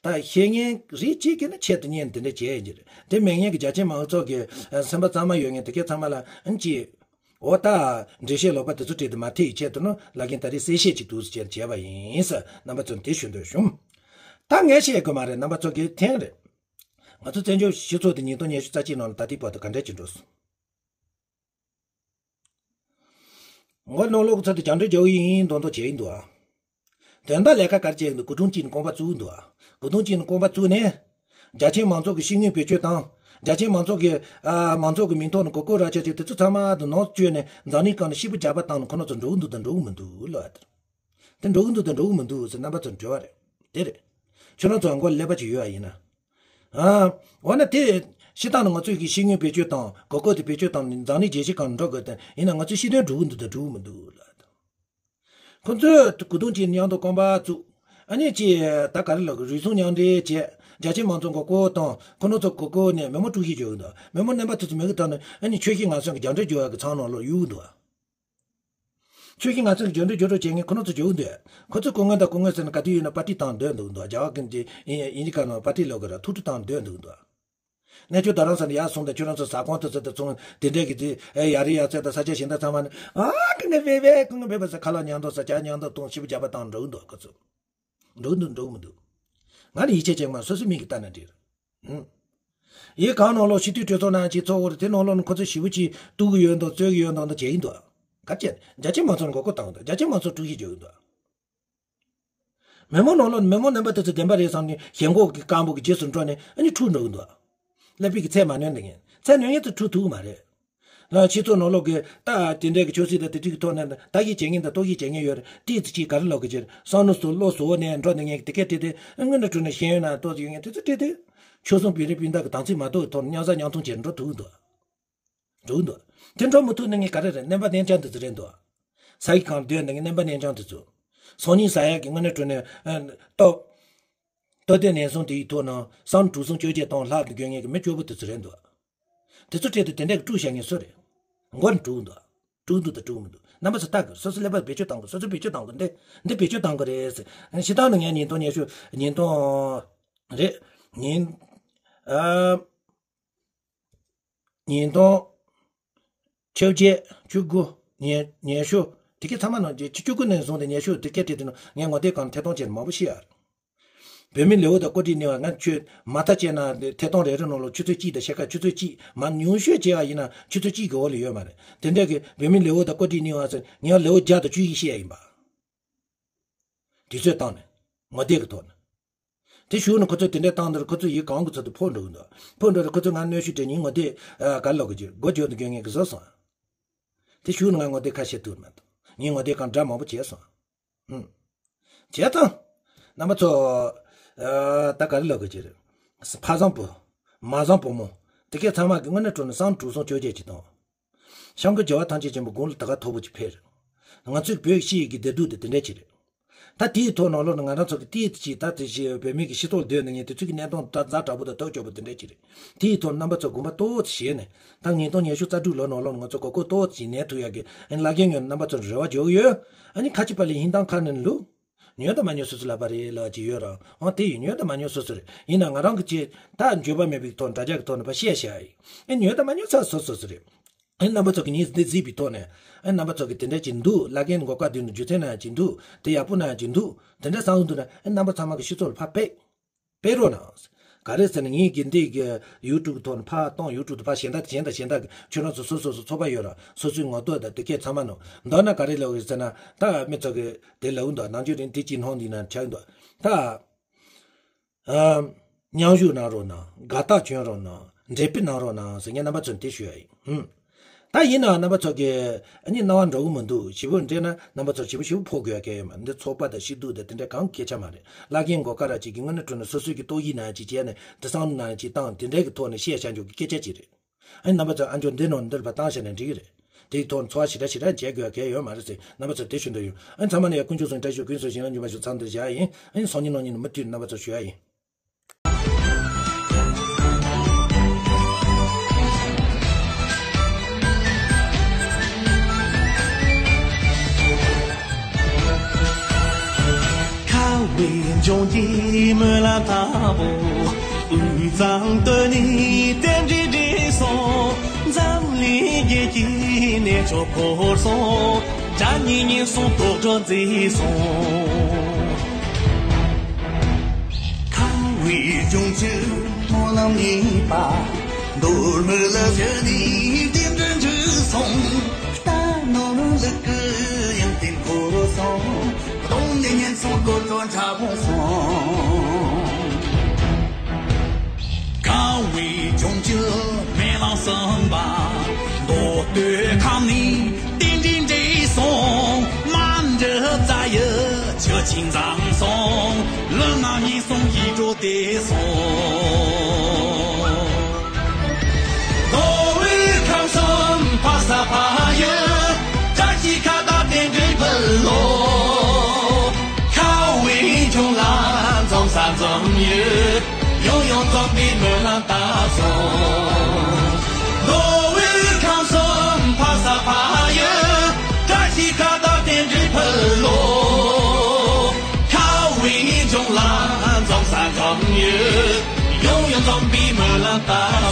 ད་ཤེས་མཁན་རིགས་གཅིག་གིས་ནི་ཆེད་དུ་གཉེར་འདི་འདྲ་བྱས་ཡིན་གྱི་རེད། དེ་མེད་མཁན་གྱི་རྒྱ་ཆེ་མང་ཚོགས་ཀྱི་སེམས་པ་གཙང་མ་ཡོད་མཁན་དེ་གའི་ཚང་མ་ལ་ཨ་ཅི། འོ་ད་འགྲེལ་བཤད་ལོག་པ་དེ་ཚོ་བྲིས་ཏེ་མ་ཐེག་ཡི་ཆེད་དུ་ནི་བླ་རྒན་ད་རེས་གསལ་བཤད་ཅིག་འདུག་ཟེར་བྱས་པ་ཡིན་ཟེར། རྣམ་པ་ཚོར་དེ་ཞུ་འདོད་བྱུང་། ད་ངས་བཤད་དགོས་མ་རེད། རྣམ་པ་ཚོ་གིས་མཁྱེན་རེད། ང་ཚོ་བཙན་བྱོལ་སྤྱི་ཚོགས་དེ་ཉིས་སྟོང་ཉི་ཤུ་རྩ་གཅིག་ནང་ལ་ད་ལྟའི་བར་དུ་ག་འདྲས་ཅིག་འགྲོ་སོང་། ངོ་ནང་ལོགས་ཚོ་དེ་རྒྱང་འདྲེན་རྒྱག་གི་ཡིན་མདོག་མདོག་བྱས་ཡིན་འདུག་ཨ། དོན་དག་ལས་ཀ་ག་རེ་བྱས་ཡིན་འདུག་སྐུ་དྲུང་གཅིག་ནས་རྐང་པ་བཙུགས་འདུག་ཨ། སྐུ་དྲུང་གཅིག་ནས་རྐང་པ་བཙུགས་ནས། རྒྱ་ཆེའི་མང་ཚོགས་ཀྱི་ཤེས་ཡོན་བེད་སྤྱོད་བཏང་། རྒྱ་ཆེའི་མང་ཚོགས་ཀྱི། ཨ། མང་ཚོགས་ཀྱི་མིང་ཐོག་ནས་གོ་སྐབས་རག་ཆོག་ཅིག་དེ་ཚོ་ཚང་མ་དུ་ནོར་བཅོས་ནས་འཛམ་གླིང་སྒང་ནས་ཤི་བོ་རྒྱག་པ་བཏང་ནས་ཁོ་རང་ཚོ་འགྲོ་གི་འདུག་དང་འགྲོ་གི་མི་འདུག་ལབ་ཨ། དེ་འགྲོ་གི་འདུག་དང་འགྲོ་གི་མི་འདུག་ཟེར་རྣམ་པ་ཚོར་འགྲོ་བ་རེད། དེ་རེད། ཁྱོད་རང་ཚོ་མགོ་ཀླད་པ་ཅིག་ཡོད་ཨ་ཡིན་ན། ཨ། འོ་ན་དེ་སྤྱིར་བཏང་ནས་ང་ཚོས་ཀྱི་ཤེས་ཡོན་བེད་སྤྱོད་དང་གོ་སྐབས་དེ་བེད་སྤྱོད་བཏང་ནས་འཛམ་གླིང་རྒྱལ་སྤྱིའི་སྒང་ནས་འགྲོ་དགོས་དེ་ཡིན་ན་ང་ཚོའི་ཤེས་ཡོན་འགྲོ་གི་འདུག་དང་འགྲོ་གི་མི་འདུག་ལབ་དང་། ཁོ་ཚོས་སྐུ་དྲུང་གཅིག་མཉམ་དུ་རྐང་པ་བཙུགས། ཨ་ནི་ཅི། ད་ག་རེ་ལབ་དགོས། རུལ་སུངས་མཉམ་འབྲེལ་བྱས། རྒྱ་ཆེ་མང་ཚོགས་མགོ་སྐོར་བཏང་། ཁོ་རང་ཚོ་མགོ་སྐོར་ནས་མི་མང་དཀྲུག་ཤིང་བྱེད་ཀྱི་འདུག་མི་མང་རྣམ་པ་དེ་ཚོ་མི་གི་ཐོག་ནས་ཨ་ནི་ཆོས་ཤིག་ངན་སོང་གི་རྒྱང་འདྲེན་རྒྱག་ཡག་གི་མཚམས་ནང་ལོགས་གཡུག་གི་འདུག་ཆོས་ཤིག་ངན་སོང་གི་རྒྱང་འདྲེན་རྒྱག་རོགས་བྱེད་མཁན་ཁོ་རང་ཚོ་རྒྱུག་འདུག་ཁོ་ཚོ་སྐུ་ངོ་དང་སྐུ་ངོ་ཟེར་ནས་ག་དུས་ཡིན་ན་པར་ཊི་བཏང་སྡོད་འདུག་འདུག་རྒྱ་གར་གི་དབྱིན་ཇི་སྐད་ནང་པར་ཊི་ལབ་དགོས་ར། ཐུགས་སྤྲོ་བཏང་སྡོད་འདུག་འདུག་གནས་མཆོག་རྡ་རམ་ས་ལ་ཡར་སོང་དང་ཁྱོད་རང་ཚོ་ཟ་ཁང་དུ་ཚོ་དང་ཚོང་དེ་འདྲས་ཀྱི་དེ་ཨེ་ཡ་རི་ཡ་ཚལ་དང་ས་ཆ་གཞན་དག་ཚང་མ་ནི་ཨ་ཁི་ངའི་བེ་བེ་ཁི་ངའི་བེ་བེ་ཟེར་ཁ་ལག་ཉང་དུ་ཟ་ཇ་ཉང་དུ་བཏུང་ཞིབ་རྒྱབ་པ་དང་འགྲོ་གི་འདུག་ག་ཚོད། འགྲོ་གི་འདུག་འགྲོ་གི་མི་འདུག་ང་ནི་ཡིད་ཆེས་བྱེད་མ་སོ་སོའི་མིག་གིས་ལྟ་ན་འགྲིག་རེད། ཡིན་གང་ནང་ལོགས་སྤྱི་འཐུས་གྲོས་ཚོགས་ནང་གཅིག་ཚོགས་འོར་དེ་ནང་ལོགས་ནི་ཁོ་ཚོས་ཞིབ་པོ་ཅིག་གཏུག་གི་ཡོད་འདུག་རྩོད་ཀྱི་ཡོད་འདུག་འདུག་བྱེད་ཀྱི་འདུག་ག་རེ་བྱས་ནས་རྒྱ་ཆེ་མང་ཚོགས་ནས་མགོ་སྐོར་བཏང་གི་འདུག་རྒྱ་ཆེ་མང་ཚོགས་དཀྲུག་ཤིང་བྱེད་ཀྱི་འདུག་མི་མང་ནང་ལོགས་ནས་མི་མང་རྣམ་པ་དེ་ཚོ་བདེན་པ་རེད་བསམ་ནས་ཞེན་ཁོག་གི་སྐམ་པོ་གི་རྗེས་སུ་འགྲོ་ནས་ཨ་ནི་འཁྲུག་འགྲོ་གི་འདུག་ཀླད་པའི་གི་ཚད་མ་ནོན་འདི་ངན་ཚད་ནོན་མཁན་ཚོ་འཁྲུག་ཐུབ་ཀྱི་མ་རེད། ལ་སྤྱི་ཚོགས་ནང་ལོགས་ཀྱི་ད་དེ་འདྲའི་གི་ཆོས་སྲིད་དང་དེ་འདྲའི་གི་ཐོག་ནས་ད་ཡིད་བྱེད་མཁན་དང་ལྟོ་ཡིད་བྱེད་མཁན་ཡོད་རེད། ཏིས་ཅིག་ག་རེ་ལབ་གི་ཅེར་བསམ་བློ་སོ་བློ་གཟུ་བོ་ནས་འགྲོ་འདི་ངན་གི་དེ་སྐད་དེ་དེ་ཨ་ངོས་ནས་གྲུ་ནས་ཤེས་ཡོན་ན་ཏོག་ཙམ་ཡོད་མཁན་དེ་ཚོ་དེ་དེ་ཆོལ་གསུམ་བོད་རིགས་སྤུན་ཟླ་གི་དམ་ཚིག་མ་གཏོགས་ཐོག་ནས་མཉམ་ཟ་མཉམ་འཐུང་བྱེད་འགྲོ་ཐུབ་འདུག་འགྲོ་གི་འདུག་དེ་འགྲོ་མི་ཐུབ་ནི་ངས་ག་རེ་རེད། སྣོན་པ་གནས་འཆའ་འདི་ཚོ་རེད་འདུག་ས་ཡི་གང་སྡོད་འདི་ངས་སྣོན་པ་གནས་འཆའ་འདི་ཚོ། སང་ཉིན་ཟ་ཡག་གི་དངོས་གནས་དྲང་གནས་ཨ་ལྟོ། ལྟོ་ལྡན་ནས་བཟུང་དེའི་ཐོག་ནས་བསམ་དྲུག་སོང་བཅོ་བརྒྱད་བཏང་ལྷག་ཏུ་དགོས་ངེས་ཀྱི་མི་སྐྱོ་པོ་དེ་ཚོ་རེད་འདུག་དེ་ཚོ་སྤྲད་དེ་དེ་འདྲ་གི་དཀྲུག་བྱ་ངེས་སུ་རེད། མགོ་ནས་དཀྲུག་འདུག་དཀྲུག་འདུག་དང་དཀྲུག་མི་འདུག་རྣམ་པ་ཚོ་ལྟ་དགོས། སོ་སོ་ཀླད་པ་བེད་སྤྱོད་བཏང་དགོས། སོ་སོ་བེད་སྤྱོད་བཏང་དགོས། འདི་འདི་བེད་སྤྱོད་བཏང་དགོས་རེད་ཟེར། ཞེ་དྲག་ནི་ངས་ཉིས་སྟོང་ཉི་ཤུ་ཉིས་སྟོང་རེད། ཉིན་ཨ། ཉིས་སྟོང་བཅོ་བརྒྱད་བཅུ་དགུ་ཉི་ཉི་ཤུ་དེ་གའི་ཚང་མ་ནང་བཅུ་དགུ་ནས་བཟུང་སྟེ་ཉི་ཤུ་དེ་གའི་དེ་དུས་ནང་ངས་ངོ་དེབ་སྒང་ཐད་གཏོང་བྱས་ནས་མང་པོ་ཤེས་ཡ། བོད་མི་ལེའུ་དང་ཀོ་ཀྲི་གཉིས་པ་ང་ཆོས་མ་མཐའ་བཅད་ན་ཐད་གཏོང་རེ་རེ་ནང་ལོགས་ཆུ་ཚོད་གཅིག་དང་ཕྱེད་ཀ་ཆུ་ཚོད་གཅིག་མ་ཉུང་ཤོས་བྱས་པ་ཡིན་ན་ཆུ་ཚོད་གཅིག་གི་འོག་ལ་ཡོད་མ་རེད། དེ་འདྲ་གི་བོད་མི་ལེའུ་དང་ཀོ་ཀྲི་གཉིས་པ་ཚོ་ངས་ལེའུ་བརྒྱ་དང་བཅུ་བཞི་ཤེས་ཡ་ཡིན་པ། དུས་ཚོད་བཏང་ནས་ངོ་དེབ་ཀྱི་ཐོག་ནས། དེ་ཞུས་ནས་ཁོ་ཚོས་དེ་འདྲ་བཏང་འདིར་ཁོ་ཚོ་ཡིག་གང་གི་ཚུལ་དུ་ཕོག་འགྲོ་གི་འདུག་ཕོག་འགྲོ་རེད། ཁོ་ཚོས་ང་གནོན་ཤུགས་སྤྲད་ཉིན་ངོ་དེ་ག་ལོག་གི་ཅིག་སྒོ་འབྱོར་དུ་འགྱོད་ངེས་ཀྱི་བཟོ་སོང་། དེ་ཞུས་ནས་ང་ངོ་དེ་ཁ་ཤས་ཐུག་མ་ཐུབ། ངས་ངོ་དེ་གང་འདྲ་མང་པོ་བྱས་སོང་། ཧུམ། བྱས་ཙང་། རྣམ་པ་ཚོ། ད་ག་རེ་ལབ་གི་ཅིག་རེད། ཕ་བཟང་བུ། མ་བཟང་བུ་མོ། དེ་གས་ཚང་མ་གི་དངོས་གནས་དྲང་གནས་བསམ་དྲུག་སོང་བཅོ་བརྒྱད་ཅིག་དང་། བྱམས་མགོན་རྒྱལ་བ་ཐམས་ཅད་མཁྱེན་པའི་དགུང་ལ་ད་ག་མཐོ་པོ་ཅིག་ཕེབས། ང་ཚོའི་བོད་ཀྱི་སྤྱི་ཡི་གི་བདེ་སྡུག་དེ་དེ་འདྲ་ཅིག་རེད། ད་དེའི་ཐོག་ནང་ལོགས་ནས་ང་རང་ཚོ་གི་ཏིས་ཅིག་ད་དེ་བཞིན་བོད་མི་གི་སྤྱི་ཚོགས་སྡོད་ནས་ངས་དེ་ཚོ་གི་གནས་སྟངས་ད་ཛ་དྲག་པོ་དང་སྟོབས་སྐྱོ་པོ་དེ་འདྲ་ཅིག་རེད། དེའི་ཐོག་རྣམ་པ་ཚོ་དགོངས་པ་ཏོག་ཙམ་བཞེས་ནས་ད་ཉིས་སྟོང་ཉི་ཤུ་རྩ་དྲུག་ལོ་ནང་ལོགས་ནས་ང་ཚོ་གོ་སྐབས་ཏོག་ཙམ་ཞིག་ནས་ཐུབ་ཡག་གི་ཨ་ནི་བླ་རྒན་ངོས་རྣམ་པ་ཚོར་རེ་བ་འཇོག་གི་ཡོད། ཨ་ནི་ཁ་ཅིག་པ་ལས་ཧིན་ཏང་ཁ་ནས་ལུག་ཉོས་དང་མ་ཉོས་སོ་སོ་ལབ་པ་རེད་ལབ་ཀྱི་ཡོད་ར། འོ་དེ་ཡིན། ཉོས་དང་མ་ཉོས་སོ་སོ་རེད། ཡིན་ན་ང་རང་གི་ཅིག་ད་འགྱོད་པ་མེད་པའི་ཐོག་འདྲ་ཆགས་ཀྱི་ཐོག་ནས་ཕར་བཤད་བཤད་ཡིན། ཨེ་ཉོས་དང་མ་ཉོས་ཚ་སོ་སོ་སོ་རེད། ཨེ་རྣམ་པ་ཚོ་གི་ཉིན་འདི་གཟིགས་པའི་ཐོག་ནས་ཨེ་རྣམ་པ་ཚོ་གི་དེ་འདྲ་ཅིག་འདུག་བླ་རྒན་མགོ་བཀའ་བསྡུས་ནས་རྒྱུ་མཚན་ན་ཅིག་འདུག་དེ་ཡག་པོ་ན་ཅིག་འདུག་དེ་འདྲ་བསམ་བློ་འདུག་ན་ཨེ་རྣམ་པ་ཚང་མ་གི་སྤྱི་ཚོགས་ལ་ཕར་སྤེལ། སྤེལ་རོགས་གནང་། ག་རེ་ཟེར་ན་ངས་གི་འདི་གི་ཡུ་ཊུབ་ཐོག་ནས་ཕར་གཏོང་། ཡུ་ཊུབ་དུ་ཕར་གཞན་དག་གཞན་དང་གཞན་དག་གི་ཁྱོད་རང་ཚོ་སོ་སོ་སོ་ཚོགས་པ་ཡོད་ར། སོ་སོའི་ངོ་ཐོག་དང་དེ་གས་ཚང་མ་ནང་མདོར་ན་ག་རེ་ལབ་ཡོད་ཟེར་ན། ད་མི་ཚོ་གི་དེ་ལབ་འདུག་ནང་ཆོས་རིང་དེ་གཅིག་སྣང་འདི་ན་ཆགས་འདུག་ད། ཨ། མཉམ་ཞུགས་གནང་རོགས་གནང་། དགའ་རྟགས་བྱོན་རོགས་གནང་། འབྲེལ་སྤེལ་གནང་རོགས་གནང་ཟེར་ངས་རྣམ་པ་ཚོར་དེ་ཞུ་ཡ་ཡིན། ཧུམ། ད་ཡིན་ནའང་རྣམ་པ་ཚོ་གི་ཨ་ནི་སྣང་བ་འགྲོ་གི་མི་འདུག་ཞེ་པོ་འདྲེས་ན་རྣམ་པ་ཚོ་ཞེ་པོ་ཞེ་པོ་ཕོག་དགོས་ཡ་གལ་ཡོད་མ་རེད། འདི་ཚོགས་པ་དང་སྐྱིད་སྡུག་དང་དེ་འདྲ་གང་སྐད་ཆ་མ་རེད། བླ་རྒན་མགོ་དཀར་ར་ཅིག་གི་དངོས་གནས་དྲང་གནས་སོ་སོའི་གི་ཏོག་དབྱིབས་ནང་ཅིག་བྱས་ནས་འདི་བསམ་བློ་ནང་ཅིག་བཏང་དེ་འདྲའི་གི་ཐོག་ནས་བཤད་བྱ་འཇོག་གི་སྐད་ཆ་ཅིག་རེད། ཨ་ནི་རྣམ་པ་ཚོ་ཨ་འཇོག་འདི་ནང་འདིར་ཕར་བཏང་བྱས་ན་འགྲིག་གི་རེད། དེའི་ཐོག་ནས་འཚོ་བ་ཞེ་དྲག་ཞེ་དྲག་བྱེད་དགོས་ཡ་གལ་ཡོད་མ་རེད་ཟེར་རྣམ་པ་ཚོ་དེ་ཞུ་འདོད་ཡོད། ཨ་ནི་ཚང་མ་ནས་ཡ་དཀོན་མཆོག་གསུམ་བཀྲ་ཤིས་ཀུན་སོང་ཞིང་ལ་འཇུག་པ་ཞུ་ཚང་དུ་བཞག་ཡིན། ཨ་ནི་སང་ཉིན་གནངས་ཉིན་མུ་མཐུད་རྣམ་པ་ཚོ་ཞུ་ཡ་ཡིན། ཁ་བའི་ལྗོངས་ཀྱི་སྨོན་ལམ་ལྟ་བུ། དབུས་གཙང་སྟོད་ནས་རྟེན་འབྲེལ་འགྲིག་སོང་། འཛམ་གླིང་རྒྱལ་གྱི་གནས་མཆོག་འཁོར་སོང་། དགྲ་གཉེན་ཉེན་སོང་། དོག་སྒྲ་མཛེས་སོང་། ཁ་བའི་ལྗོངས་ཀྱི་སྨོན་ལམ་གཉིས་པ། མདོ་སྨད་ལ་བཞུགས་ནས་རྟེན་འབྲེལ་འགྲིག་སོང་། རྟ་ནོར་ལུག་གི་ཡོན་ཏན་འཁོར་སོང་། གདོང་ནས་ཉེན་སོང་། གོ་ཚོད་འཁྲབ་སོང་། ཁ་བའི་ལྗོངས་ཀྱི་སྨོན་ལམ་གསུམ་པ། མདོ་སྟོད་ཁམས་ནས་རྟེན་འབྲེལ་འགྲིག་སོང་། མ་འདྲི་རྩ་ཡི་ཆུ་ཆེན་འཛོམས་སོང་། ལུས་ངག་ཡིད་གསུམ་ཡིད་འགྲོ་བདེ་སོང་། མདོ་དབུས་ཁམས་གསུམ་ཕ་ས་ཕ་ཡུལ། བཀྲ་ཤིས་ཁ་བཏགས་རྟེན་འབྲེལ་ཕུལ་ལོ། ཁ་བའི་ལྗོངས་ལ་འཛོམས་ས་འཛོམས་ཡུལ། ཡང་ཡང་འཛོམས་པའི་སྨོན་ལམ་བཏབ་སོང་། མདོ་དབུས་ཁམས་གསུམ་ཕ་ས་ཕ་ཡུལ། བཀྲ་ཤིས་ཁ་བཏགས་རྟེན་འབྲེལ་ཕུལ་ལོ། ཁ་བའི་ལྗོངས་ལ་འཛོམས་ས་འཛོམས་ཡུལ། ཡང་ཡང་འཛོམས་པའི་སྨོན་ལམ་བཏབ།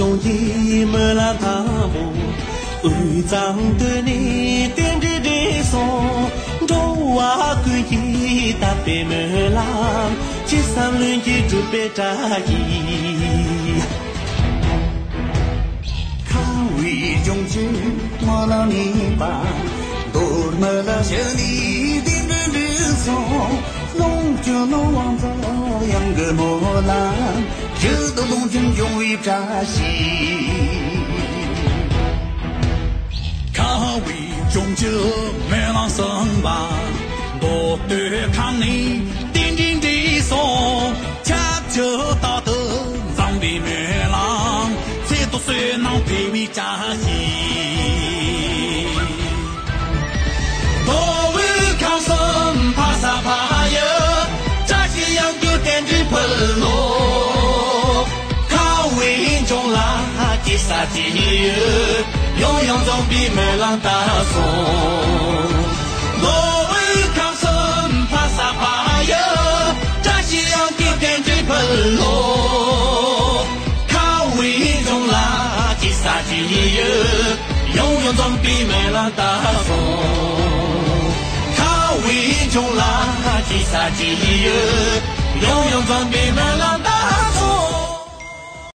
གདུང་གི་སྨོན་ལམ་དང་པོ། དབུས་གཙང་སྟོད་ནས་རྟེན་འབྲེལ་འགྲིག་སོང་། འགྲོ་བ་ཀུན་གྱི་དད་པའི་སྨོན་ལམ། ཅི་བསམ་ལྷུན་གྱིས་འགྲུབ་པའི་བཀྲ་ཤིས། ཁམས་པའི་ལྗོངས་ཀྱི་སྨོན་ལམ་ནུས་པ། མདོ་སྨད་ལ་བཞུགས་ནས་རྟེན་འབྲེལ་འགྲིག་སོང་། ལོངས་སྤྱོད་ནོར་དབང་རྫོགས་གཡང་གི་སྨོན་ལམ། ཇི་ལྟར་ལོངས་སྤྱོད་འབྱུང་བའི་བཀྲ་ཤིས། ཁམས་པའི་ལྗོངས་ཀྱི་སྨོན་ལམ་གསུམ་པ། མདོ་སྟོད་ཁམས་ནས་རྟེན་འབྲེལ་འགྲིག་སོང་། ཁྱབ་བྱ་རྟག་ཏུ་འཛོམས་པའི་སྨོན་ལམ། ཚེ་ཐུབ་བསོད་ནམས་འཕེལ་བའི་བཀྲ་ཤིས། མདོ་དབུས་ཁམས་གསུམ་ཕ་ས་ཕ་ཡུལ། བཀྲ་ཤིས་གཡང་རྒྱུད་རྟེན་འབྲེལ་ཕུལ་ལོ། ཁམས་པའི་ལྗོངས་ལ་ཅི་ཟེར་ཅི་ཡོད། ཡང་ཡང་འཛོམས་པའི་སྨོན་ལམ་བཏབ་སོང་། མདོ་དབུས་ཁམས་གསུམ་ཕ་ས་ཕ་ཡུལ། བཀྲ་ཤིས་གཡང་རྒྱུད་རྟེན་འབྲེལ་ཕུལ་ལོ། ཁམས་པའི་ལྗོངས་ལ་ཅི་ཟེར་ཅི་ཡོད། ཡང་ཡང་འཛོམས་པའི་སྨོན་ལམ་བཏབ་སོང་། ཁམས་པའི་ལྗོངས་ལ་ཅི་ཟེར་ཅི་ཡོད། ཡང་ཡང་འཛོམས་པའི་སྨོན་ལམ་བཏབ་